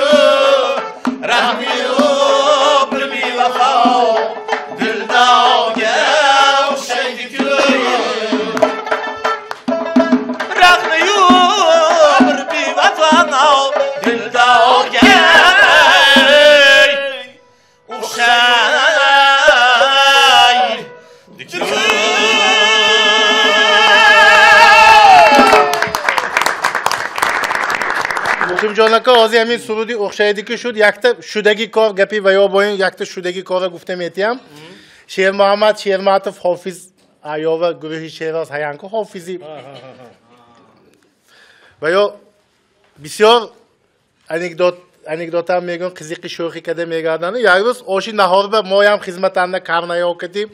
rahmi yo'q bir bevafo dildorga o'xshaydi-ku rahmi yo'q bir bevafo dildorga o'xshaydi-ku. Муқимҷон ака ҳозир ҳамин суруди o'xshaydi-ku шуд якта шудаги кор гапи ваё боин якта шудаги корро гуфта метиҳам. Шермуҳаммад Шерматов ҳофиз аёва гурӯҳи Шероз ҳаянку ҳофизи ва ё бисёр анекдотам мегӯям қизиқи шӯхӣ када мегарданд. Як рӯз оши наҳорба моям хизматанда карнаё кадим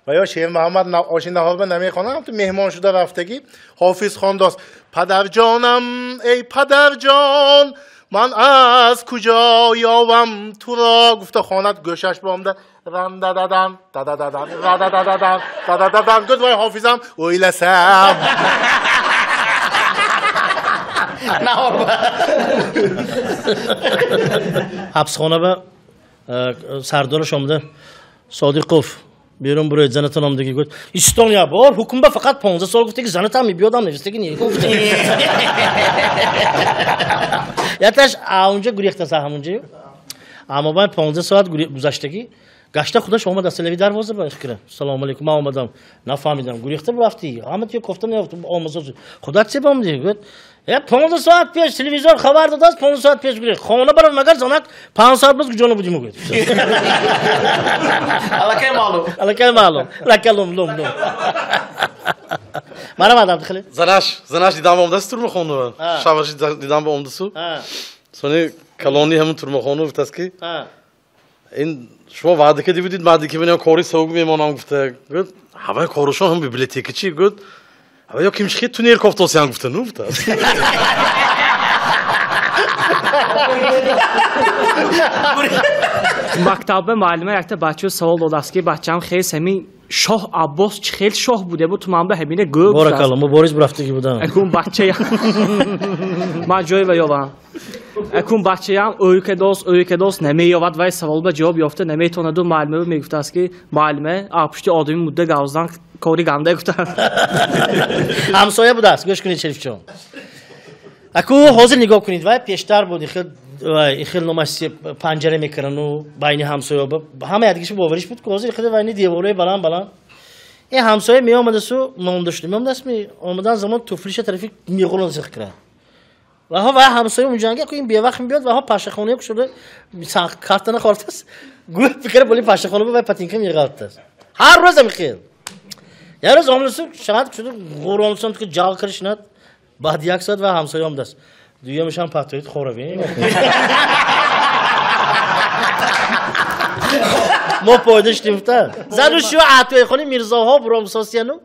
ва ё Шермуҳаммад оши наҳорба намехонам ту меҳмон шуда рафтагӣ ҳофиз хондост падарҷонам эй падарҷон ман аз куҷо ёвам туро гуфта хонад гӯшаш бомда рандададам дадададам рададададам дадададам гуфт вай ҳофизам o'ylasam ҳабсхона ба сардораш омада Содиқов берун буроед занатон омдаги гуфт истон я бор ҳукм ба фақат 15 сол гуфтаги занатам мебиёдам навистаги не гуфта яташ аунҷа гурехтаса ҳамунҷа аммо баъд 15 соат гузаштагӣ гашта худаш омад аз телеви дарвоза ба фикра салому алейкум ман омадам нафаҳмидам гурехта рафтӣ ҳама тия кофта наёфт омаса худат чӣ бомдӣ гуфт 15 соат пеш телевизор хабар додааст 15 соат пеш гурехт хона барам магар занак 5 соат боз куҷо набудим гуфт аллакай маълум аллакай маълум лакалум лум лум марҳамат Абдухалил занаш дидам омадааст турмахона шавҳараш дидам омадасу сони калони ҳамун турмахона гуфтааст ки ин шумо ваъда карда будед марде ки ман кори савг мемонам гуфта гуфт ҳаваи корушон ҳам библиотекачи гуфт ҳава ё кимшихи тунел кофтосиям гуфта ну гуфтааст. Мактабба муаллима якта бачаро савол додааст ки бачаам хес ҳамин шоҳ Аббос чӣ хел шоҳ буде бу ту манба ҳамине гӯ. Боракалло мубориз бурафтагӣ будам. Акун бача ман ҷой ва ёвам. Акун бачаям ӯйкадос намеёвад вай саволба ҷавоб ёфта наметавонаду муаллима мегуфтааст ки муаллима пушти одами мудда гавздан кори ганда гуфтааст. Ҳамсоя будааст гӯш кунед Шерифҷон. Аку ҳозир нигоҳ кунед вай пештар буд ихел номаш панҷара мекардану байни ҳамсоя ҳама якдигиша бовариш буд ки ҳозир ихел байни деворҳои баланд баланд ин ҳамсоя меомадасу монда шуда меомадааст омадан замон туфлиша тарафи меғулон зиқ кирад ваҳо вай ҳамсоя унҷанга ку ин бевақт мебиёд ваҳо пашахонаё кушода картана хортааст гӯ фикра боли пашахона бу вай патинка меғалтааст ҳар рӯз ҳамихел як рӯз омадасу шавад кушода ғуромсон ки ҷал киришнад баъд як соат вай ҳамсоя омадааст дуюмашам патоид хоравем мо пойда шудем гуфта зану шӯ атоихони мирзоҳо буромсосияну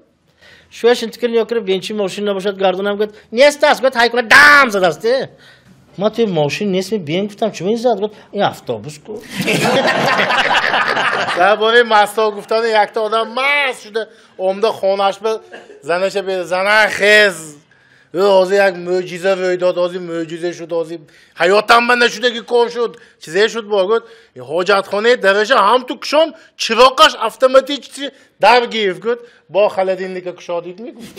шӯяш интикр ниё кира бенчи мошин набошад гардонам гуфт нест аст гуфт ҳай куна дам задаст ма туи мошин нест ми бен гуфтам чӣ ин зад гуфт ин автобус ку дар бораи масто гуфтани якта одам маст шуда омада хонааш ба занаша бе зана хез Ҳозир як мӯъҷиза рӯй дод, ҳозир мӯъҷиза шуд, ҳозир ҳаётам ба нашудаги кор шуд. Чизе шуд бо гуфт, ҳоҷатхонаи дараша ҳам ту кушом, чироқаш автоматически дар гирифт гуфт, бо холодильника кушодид мегуфт.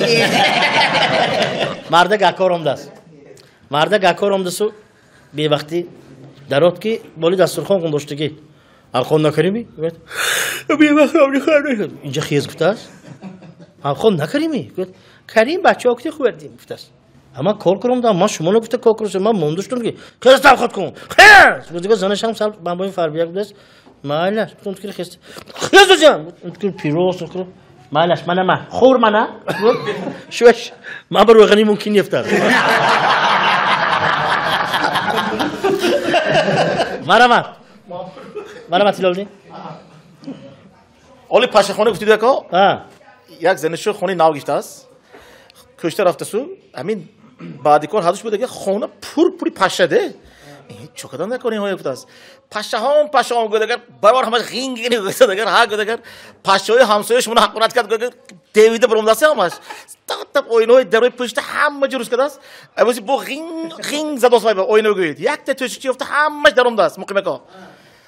Марда гакор омдааст. Марда гакор омдасу бевақтӣ дарод ки боли дастурхон қундоштагӣ. Алхон накарими? Инҷа хез гуфтааст. Алхон накарими? Карим бачаҳо кути хӯрдим гуфтааст. Ама кор кардам, ман шумо нагуфта кор кардам, ман мондаштум ки хез талхот кун. Хез! Гуфтага занашам сал бамбои фарбия гуфтааст. Майлаш, гуфтам ки хез. Хез дозям. Гуфтам пирос, гуфтам майлаш, мана ма, хӯр мана. Шуаш, ман бар рӯғани мумкин нефтад. Марама. Марама Тилолдин. Оли пашахона гуфтид ако? Як занишу хонаи нав гирифтааст. Кӯшта рафтасу, ҳамин баъди кор ҳадуш буда, хона пур-пури пашаде. Чокадан накор инҳо гуфтааст. Пашаҳом, пашаҳом гуфт, агар барор ҳамаш ғин-ғин гуфт, агар ҳа гуфт, агар пашаҳои ҳамсояи шуморо ҳақорат кард, гуфт, девида баромадааст ҳамаш. Тап-тап оинаҳои дарои пушта ҳама ҷурус кардааст. Абуси бо ғин-ғин задост вай ба оина гӯед. Якта тӯшичи ёфта ҳамаш даромадааст муқимако.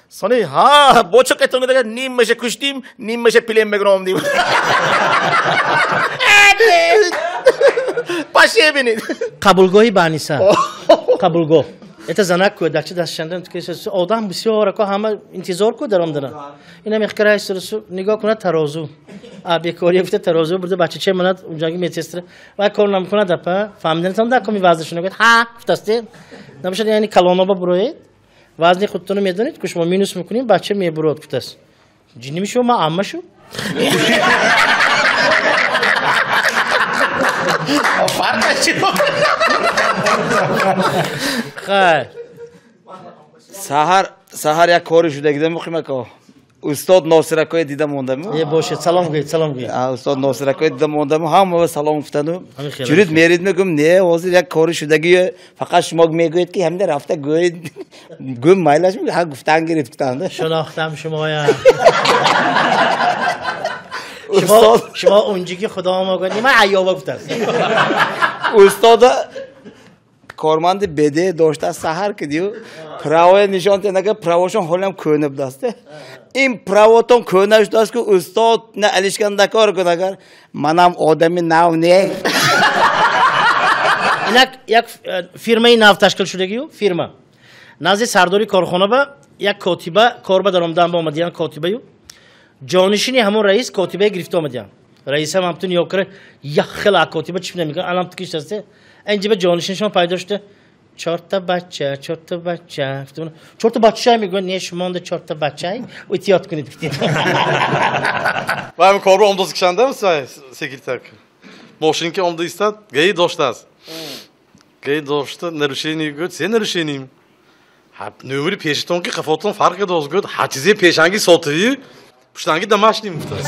Сони ҳа бо чо қайтон гуфт, агар нимаша куштим, нимаша плен мегиром дим. Паше бинед. Қабулгоҳи Баниса. Қабулгоҳ. Это занак кӯдакча дастшанда одам бисёр ако ҳама интизор ку дар омадана. Инам ихкарай сурсу нигоҳ кунад тарозу. А бекория гуфта тарозу бурда бачача манад унҷаги медсестра. Вай кор намекунад апа. Фаҳмиданатон дар коми вазнашона гуфт ҳа гуфтасте. Набошад яъне калоноба буроед. Вазни худтонро медонед ку шумо минус мекунем бача мебурод гуфтаст. Ҷинни мешава ман амма шу? Фарқаш чи? Хайр. Саҳар як кори шудагида муқим ако. Устод Носиракои дида мондаму. Е бошед, салом гӯед, салом гӯед. Устод Носиракои дида мондаму, ҳамаро салом гуфтану. Чурид мерид мегӯм, не, ҳозир як кори шудагӣ, фақат шумо мегӯед ки ҳамда рафта гӯед. Гӯм майлаш мегӯ, ҳа гуфтан гирифт гуфтанд. Шинохтам шумоя. Шумо унҷиги худо мегӯяд, нима айёба гуфтааст. Устода корманди беде дошта саҳар кидию правое нишон тенага правошон ҳолам кӯна будаст. Ин правотон кӯна шудааст ки устод на алишкандакор кун агар манам одами нав не. Инак як фирмаи нав ташкил шудагию фирма. Назди сардори корхона ба як котиба кор ба даромадан ба омадиян котибаю. Ҷонишини ҳамон раис котибае гирифта омадиян. Раисам ҳамтун ё кара як хел котиба чип намекунад, алам тикиш аст. Инҷа ба ҷонишиншон пайдо шуда. Чорта бача, чорта бача. Чорта бача мегӯяд, не шумонда чорта бача, эҳтиёт кунед. Вай корба омдоз кишанда секретарка. Мошинка омда истад, гаи доштааст. Гаи дошта, нарушение гӯяд, се нарушением. Нумери пешитон ки қафотон фарқ дост гӯяд, ҳар чизе пешанги сотивӣ, пуштанги домашний гуфтааст.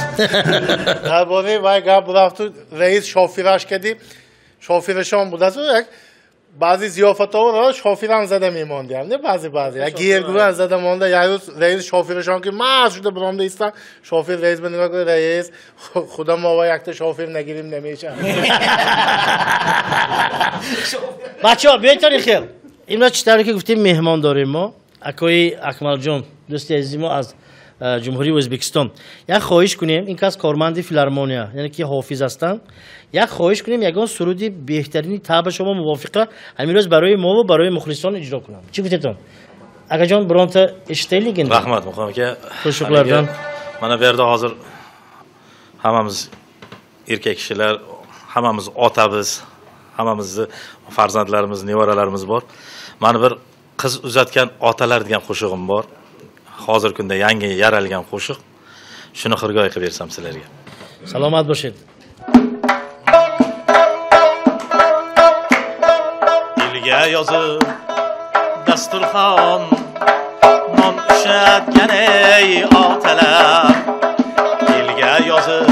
Дар бораи вай гап рафту раис шофираш кади, шофирашон будааст, як баъзе зиёфатҳоро шофирам зада мемондиам, не баъзе баъзе. Як гиргурам зада монда, як рӯз раис шофирашон ки маз шуда баромада истан, шофир раис ба нигоҳ кунад, раис худо мо ва якта шофир нагирим намешавад. Бачаҳо, биёед тари хел. Имрӯз чӣ тавре ки гуфтем меҳмон дорем мо, акои Акмалҷон, дӯсти азизи мо аз Ҷумҳурии Ӯзбекистон. Як хоҳиш кунем, ин кас корманди филармония, яъне ки ҳофиз ҳастанд. Як хоҳиш кунем, ягон суруди беҳтарини таъба шумо мувофиқа ҳамин рӯз барои мо ва барои мухлисон иҷро кунам. Чӣ гуфтетон? Акаҷон, биронта eshitaylik endi. Rahmat, Muqim aka. Qo'shiqlardan. Mana bu yerda hozir hammamiz erkak kishilar, hammamiz otamiz, hammamizni farzandlarimiz, nevaralarimiz bor. Mana bir qiz uzatgan otalar degan qo'shig'im bor. Hozir kunda yangi yaralgan qo'shiq. Shuni xirgoy qilib bersam sizlarga. Salomat bo'ling. Elga yozib dasturxon non ushatgan ey otalar. Elga yozib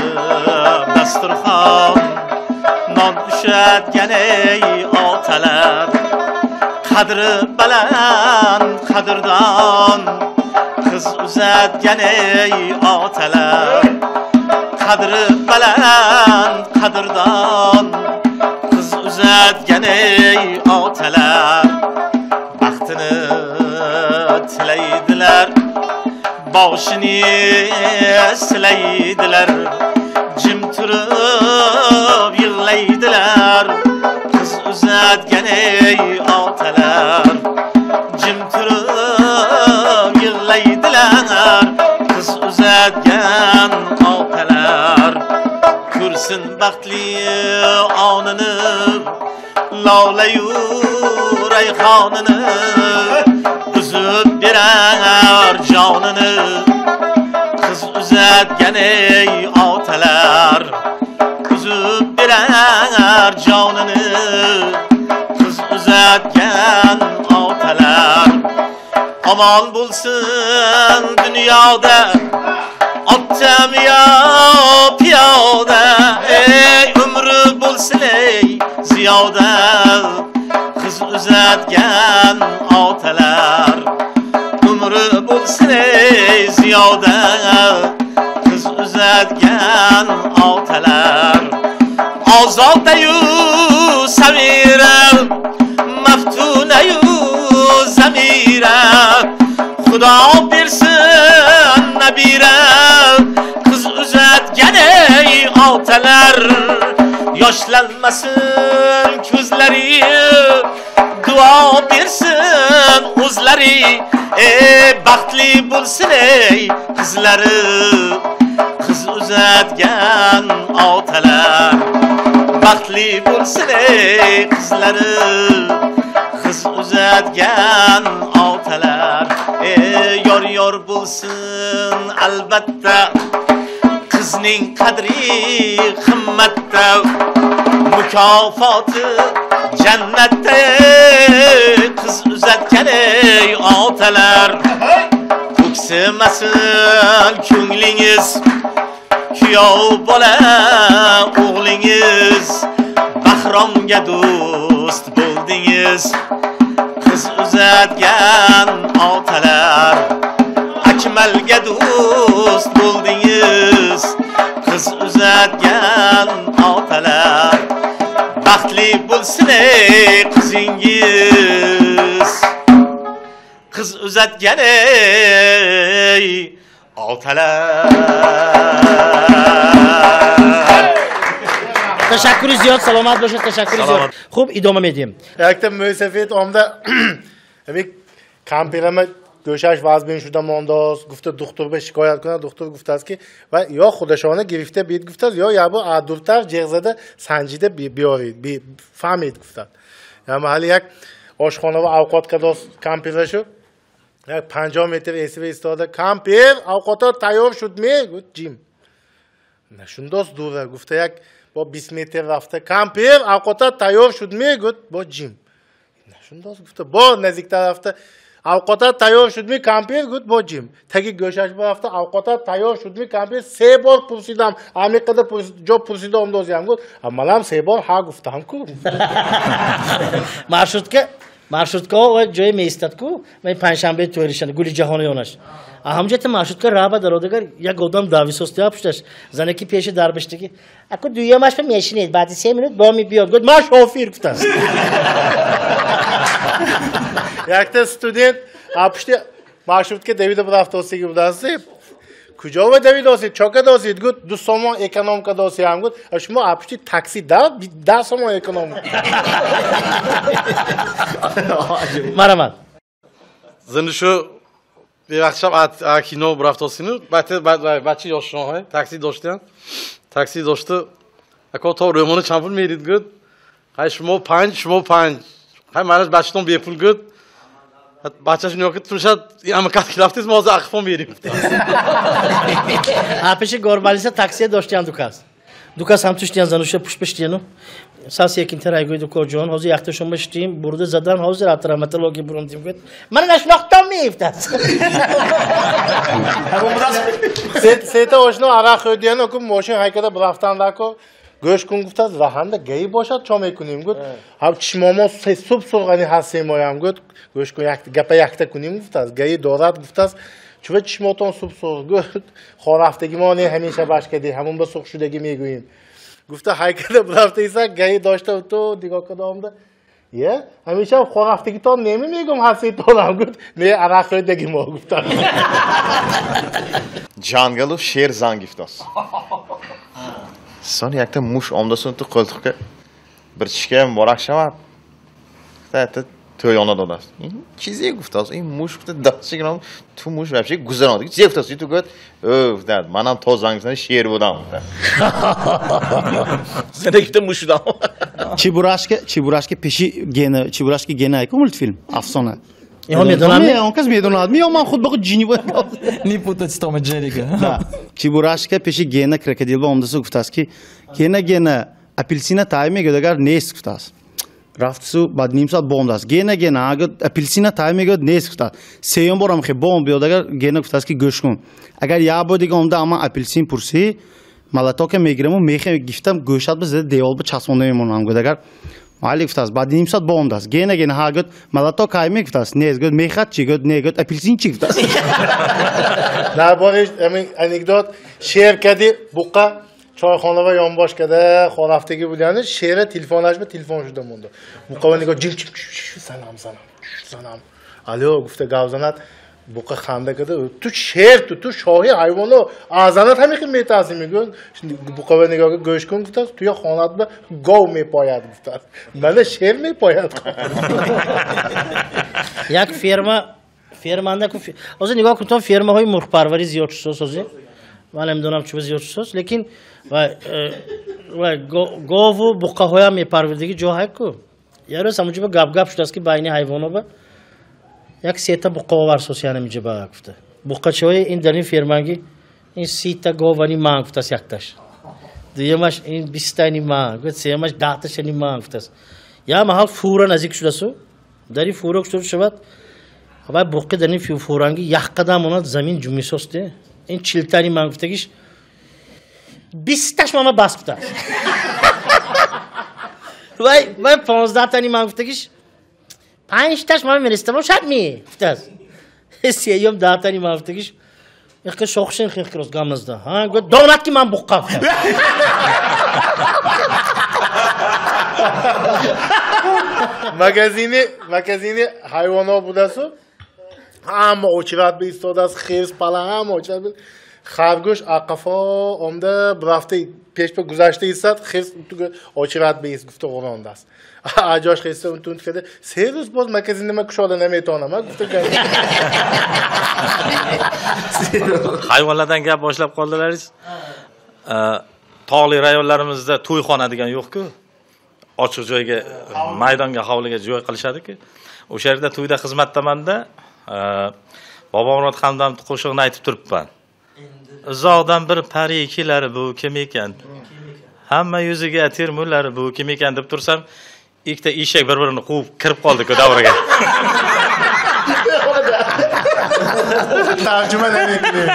dasturxon non ushatgan ey otalar. Qadri baland qadrdon qiz uzatgan ey otalar. Qadri baland qadrdon qiz uzatgan Uzatgan ey otalar baxtini tilaydilar, boshini silaydilar, jim turib yig'laydilar. Qiz uzatgan ey otalar jim turib yig'laydilar. Qiz uzatgan otalar ko'rsin baxtli onini, lolayu rayhonini, uzib berar jonini. Qiz uzatgan ey otalar uzib berar jonini. Qiz uzatgan otalar omon bo'lsin dunyoda, ottam yo piyoda, ey umri bo'lsin ey ziyoda. Qiz uzatgan otalar umri bo'lsin ey ziyoda. Qiz uzatgan otalar ozodayu samira, maftunayu zamira, Xudo bersin nabira. Qiz uzatgan ey otalar yoshlanmasin ko'zlari, duo bersin o'zlari, ey baxtli bo'lsin ey qizlari. Qiz uzatgan otalar baxtli bo'lsin ey qizlari. Qiz uzatgan otalar ey yor yor bo'lsin albatta, qizning qadri qimmatda, mukofoti jannatda. Qiz uzatgan ey otalar o'ksimasin ko'nglingiz, kuyov bola o'g'lingiz, Bahromga do'st bo'ldingiz. Qiz uzatgan otalar Akmalga do'st bo'ldingiz. Qiz uzatgan otalar baxtli bo'lsin ey qizingiz. Qiz uzatgan ey otalar. Ташаккури зиёд, саломат бошед, ташаккури зиёд. Хуб, идома медиҳем. Якта мӯйсафед омда ҳамин кампирама гӯшаш вазбин шуда мондааст, гуфта духтур ба шикоят кунад. Духтур гуфтааст ки ва ё худашона гирифта биед гуфтааст, ё ябо дуртар ҷеғ зада санҷида биёред, фаҳмед гуфтааст. Ҳали як ошхона ва авқот кардааст кампирашу, як 50 метр эсива истода, кампир авқото тайёр шуд ме? Гуфт ҷим. Нашундост дура, гуфта як бо 20 метр рафта, кампир авқота тайёр шуд ме? Гуфт бо ҷим. Нашундост, гуфта бо наздиктар рафта, авқота тайёр шуд ми кампир? Гуфт бо ҷим. Таги гӯшаш рафта, авқота тайёр шуд ми кампир? Се бор пурсидам, ҳамин қадар ҷо пурсида омдозиям. Гуфт манам се бор ҳа гуфтам ку. Маршруткаҳо ва ҷое меистад ку, ман панҷшанбе тӯришанд, гули ҷаҳониёнаш. Ҳамҷата маршрутка раба дародагар як одам дависостия пушташ, занаки пеши дар биштаги. Аку дуюмаш ба мешинед, баъди 3 минут бо мебиёд. Гуфт ман шофир гуфтааст. Якта студент пушти маршрутка давида бурафтосиги будааст. Куҷо ва давидосид, чо кадосид? Гуфт 2 сомон эконом кадосиям. Гуфт шумо пушти такси 10 сомон эконом. Марамат. Зани шу бевақт шаб кино бурафтосину, бача ёшшонҳо такси доштиян. Такси дошту, ако то рӯмони чанд пул мерид? Гуфт ҳай шумо 5, шумо 5. Ҳай манаш бачатон бепул. Гуфт бачаш нигоҳ кард, туншад амакат килафтиз, мо ҳозир ақфон берим. Пеши горбалиса таксия доштиян дукас. Дукас ҳам туштиян зануша пушпиштияну. Сас якинтар айгӯй дукоҷон, ҳозир яхта шумо штим, бурда задан, ҳозир травматология буромдим. Гуфт мана нашнохтам меифтад. Сета ошно арақ хӯрдияну ку мошин ҳайкада бурафтандаку гӯш кун гуфтааст, ваҳанда гаи бошад чо мекунем? Гуфт ҳам чишмомо суб сурғани ҳастемоям. Гуфт гӯш кун, гапа якта кунем гуфтааст, гаи дорад гуфтааст, чува чишмотон суб сурғ? Гуфт хорафтагимо не ҳамеша башкади, ҳамон ба сурх шудагӣ мегӯем. Гуфта ҳайкада бурафта иса гаи дошта ту нигоҳ карда омда. Е, ҳамеша хорафтагитон неми мегум ҳаситонам гуфт. Не, арақ хӯрдаги мо гуфтам. Ҷангалу шер занг гифтост. Сони якта муш омдасун ту қолтиқка bir tishga muborak шавад. Гуфта тӯёна додааст. Ин чизе гуфтааст. Ин муш гуфта дастши ту муш вообще гузаронд. Чизе гуфтааст. Ту гуфт, ӯ гуфта манам то занг зани шер будам гуфта. Зана гуфта муш шудам. Чебурашка пеши Гена, Чебурашка Гена айку мультфилм афсона. Инҳо медонанд? Не, он кас медонад. Меё ман худ ба худ ҷини буд. Не путать с Том и Джерри. Да. Чебурашка пеши Гена крокодил ба омдасу гуфтааст ки Гена, Гена, апельсина тай мегӯяд, агар нест гуфтааст. Рафтсу баъд ним соат бомдааст. Гена, Гена, апельсина тай мегӯяд, нест гуфтааст. Сеюм борам хе бом биёд, агар Гена гуфтааст ки гӯш кун. Агар як бор дига омда ама апельсин пурсӣ, малатока мегираму мехе гифтам гӯшат ба зада девол ба часпонда мемонам гуфт. Агар майли гуфтааст, баъд ним соат бомдааст. Гена, Гена, ҳа гуфт, малаток ай мегуфтааст, нест гуфт, мехат чӣ гуфт, не гуфт, апельсин чӣ гуфтааст. Дар бораи ҳамин анекдот шер кади буққа чойхона ва ёнбош када хорафтагӣ будани шера телефонаш ба телефон шуда монда. Буққа нигоҳ ҷил занам занам занам. Алло гуфта гап занад, буққа ханда када, ту шер ту шоҳи ҳайвоно, азанат ҳамин хел метарсӣ мегӯяд. Буққа нигоҳ гӯш кун гуфтааст, туя хонат ба гов мепояд гуфтааст. Мана шер мепояд. Як ферма ферманда ку ҳозир нигоҳ кун, то фермаҳои мурғпарварӣ зиёд шуд ҳозир. Ман намедонам чӣ зиёд шуд, лекин гову буққаҳоям мепарвардагӣ ҷо ҳай ку. Як рӯз ҳамонҷо ба гап-гап шудааст ки байни ҳайвоно ба як сета буққа оварсос янаминҷо ба гуфта. Буққачаҳои ин дар ин ферманги ин 30-та говани ман гуфтааст якташ. Дуюмаш ин 20-тани ман, гуфт сеюмаш 10-ташани ман гуфтааст. Як маҳал фура наздик шудасу, дар ин фура шуд шавад, вай буққи дар ин фуранги як қадам монад замин ҷумисост. Ин 40-тани ман гуфтагиш 20-таш мама бас гуфтааст. Вай 15-тани ман гуфтагиш 5-таш мама мериста бошад ми гуфтааст. Сеюм 10-тани ман гуфтагиш ихка шохшин хихкирос гамназда. Ҳа гуфт донад ки ман буққа гуфтааст. Магазини ҳайвонот будасу ҳама очират биистодааст, хирс, пала ҳама очират. Харгӯш ақафо омда бурафта пешба гузашта истад, хирс очират биист гуфта ғурондааст. Аҷош хирса унтун карда, се рӯз боз магазини ма кушода наметавонам, гуфта. Hayvonlardan gap boshlab qoldilaringiz. Tog'li rayonlarimizda to'yxona degan yo'q-ku. Ochiq joyga, maydonga, hovliga joy qilishadi-ku. O'sha yerda to'yda xizmatdamanda Bobomurod Hamdam qo'shig'ini aytib turibman. Uzoqdan bir pari kelar, bu kim ekan? Hamma yuziga termular, bu kim ekan deb tursam, ikkita eshak bir-birini quvib kirib qoldi-ku davraga. Tarjuma namekdim.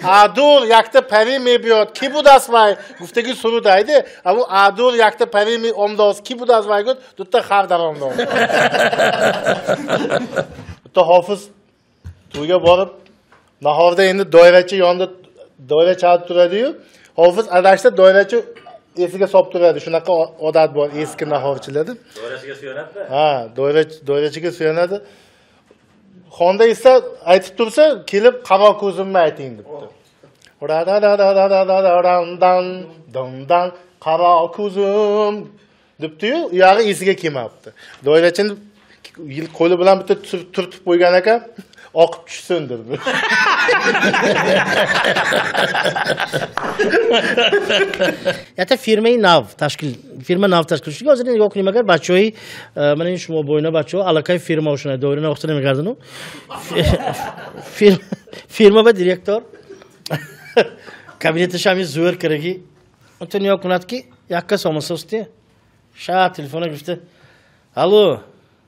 Адур якта пари мебиёд, ки будаст вай? Гуфтаги суруд айди. Аммо адур якта пари меомдост, ки будаст вай? Гуфт, дута хар даромдост. Дута ҳофиз to'yga borib, nahorda endi doirachi yonida doira chalib turadi-yu, hofiz adashsa doirachi esiga solib turadi. Shunaqa odat bor eski nahorchilarda. Doirachiga suyanadi-da. Ha, doirachiga suyanadi. Xonda esa aytib tursa, kelib qaro ko'zimni ayting debdi. Ra-da-da-da-da-da-dan, qaro ko'zim debdi-yu, u yog'i esiga kelmabdi. Doirachini qo'li bilan bitta turtib qo'ygan ekan, oqib tushsin dedi. Якта фирмаи нав ташкил, фирма нав ташкил шуд. Ҳозир нигоҳ кунем, агар бачаҳои мана ин шумо бойна бачаҳо аллакай фирмаошона доира навохта намегардану. Фирма ба директор кабинеташ ҳамин зӯр кардаги. Онто нигоҳ кунад ки як кас омасости ша телефона гирифта. Алло,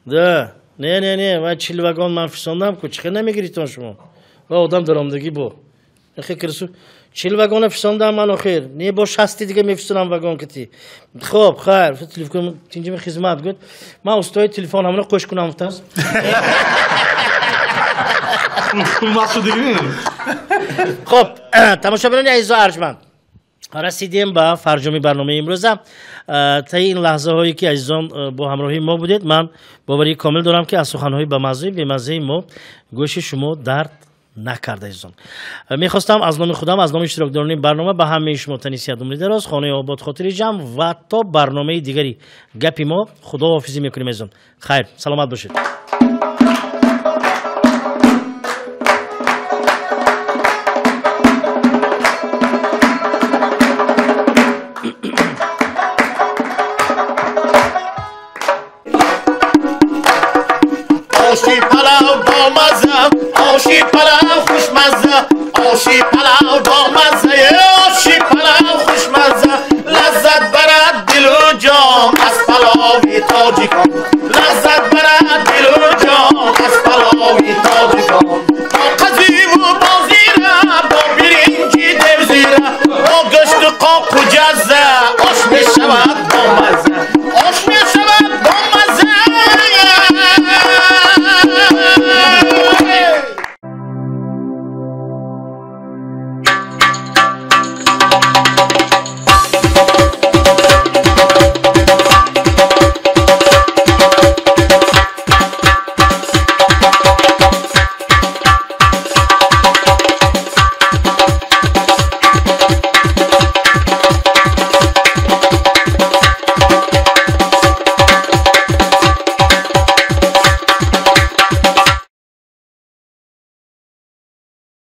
да, не, не, не, вай 40 вагон ман фирсондам ку, чӣ хел намегиритон шумо? Ва одам даромадагӣ бо. Хе кирсу 40 вагона фирсондам ман охир, не бо 60 дига мефирсонам вагон кити. Хоб, хайр, телефон тинҷими хизмат гуфт. Ман устои телефон ҳамро қӯш кунам гуфтам. Хуб, тамошобинони азизу арҷманд, расидем ба фарҷоми барномаи имрӯза. Таи ин лаҳзаҳое ки азизон бо ҳамроҳии мо будед, ман боварии комил дорам, ки аз суханҳои бамаззаю бемаззаи мо гӯши шумо дард накарда. Азизон, мехостам аз номи худам, аз номи иштирокдорони барнома ба ҳамаи шумо тани сиҳат, умри дароз, хонаи обод, хотири ҷамъ ва то барномаи дигари гапи мо худоҳофизӣ мекунем. Азизон, хайр, саломат бошед. Оши палав бо мазза, оши палав хушмазза, оши палав бо мазза, оши палав хушмазза.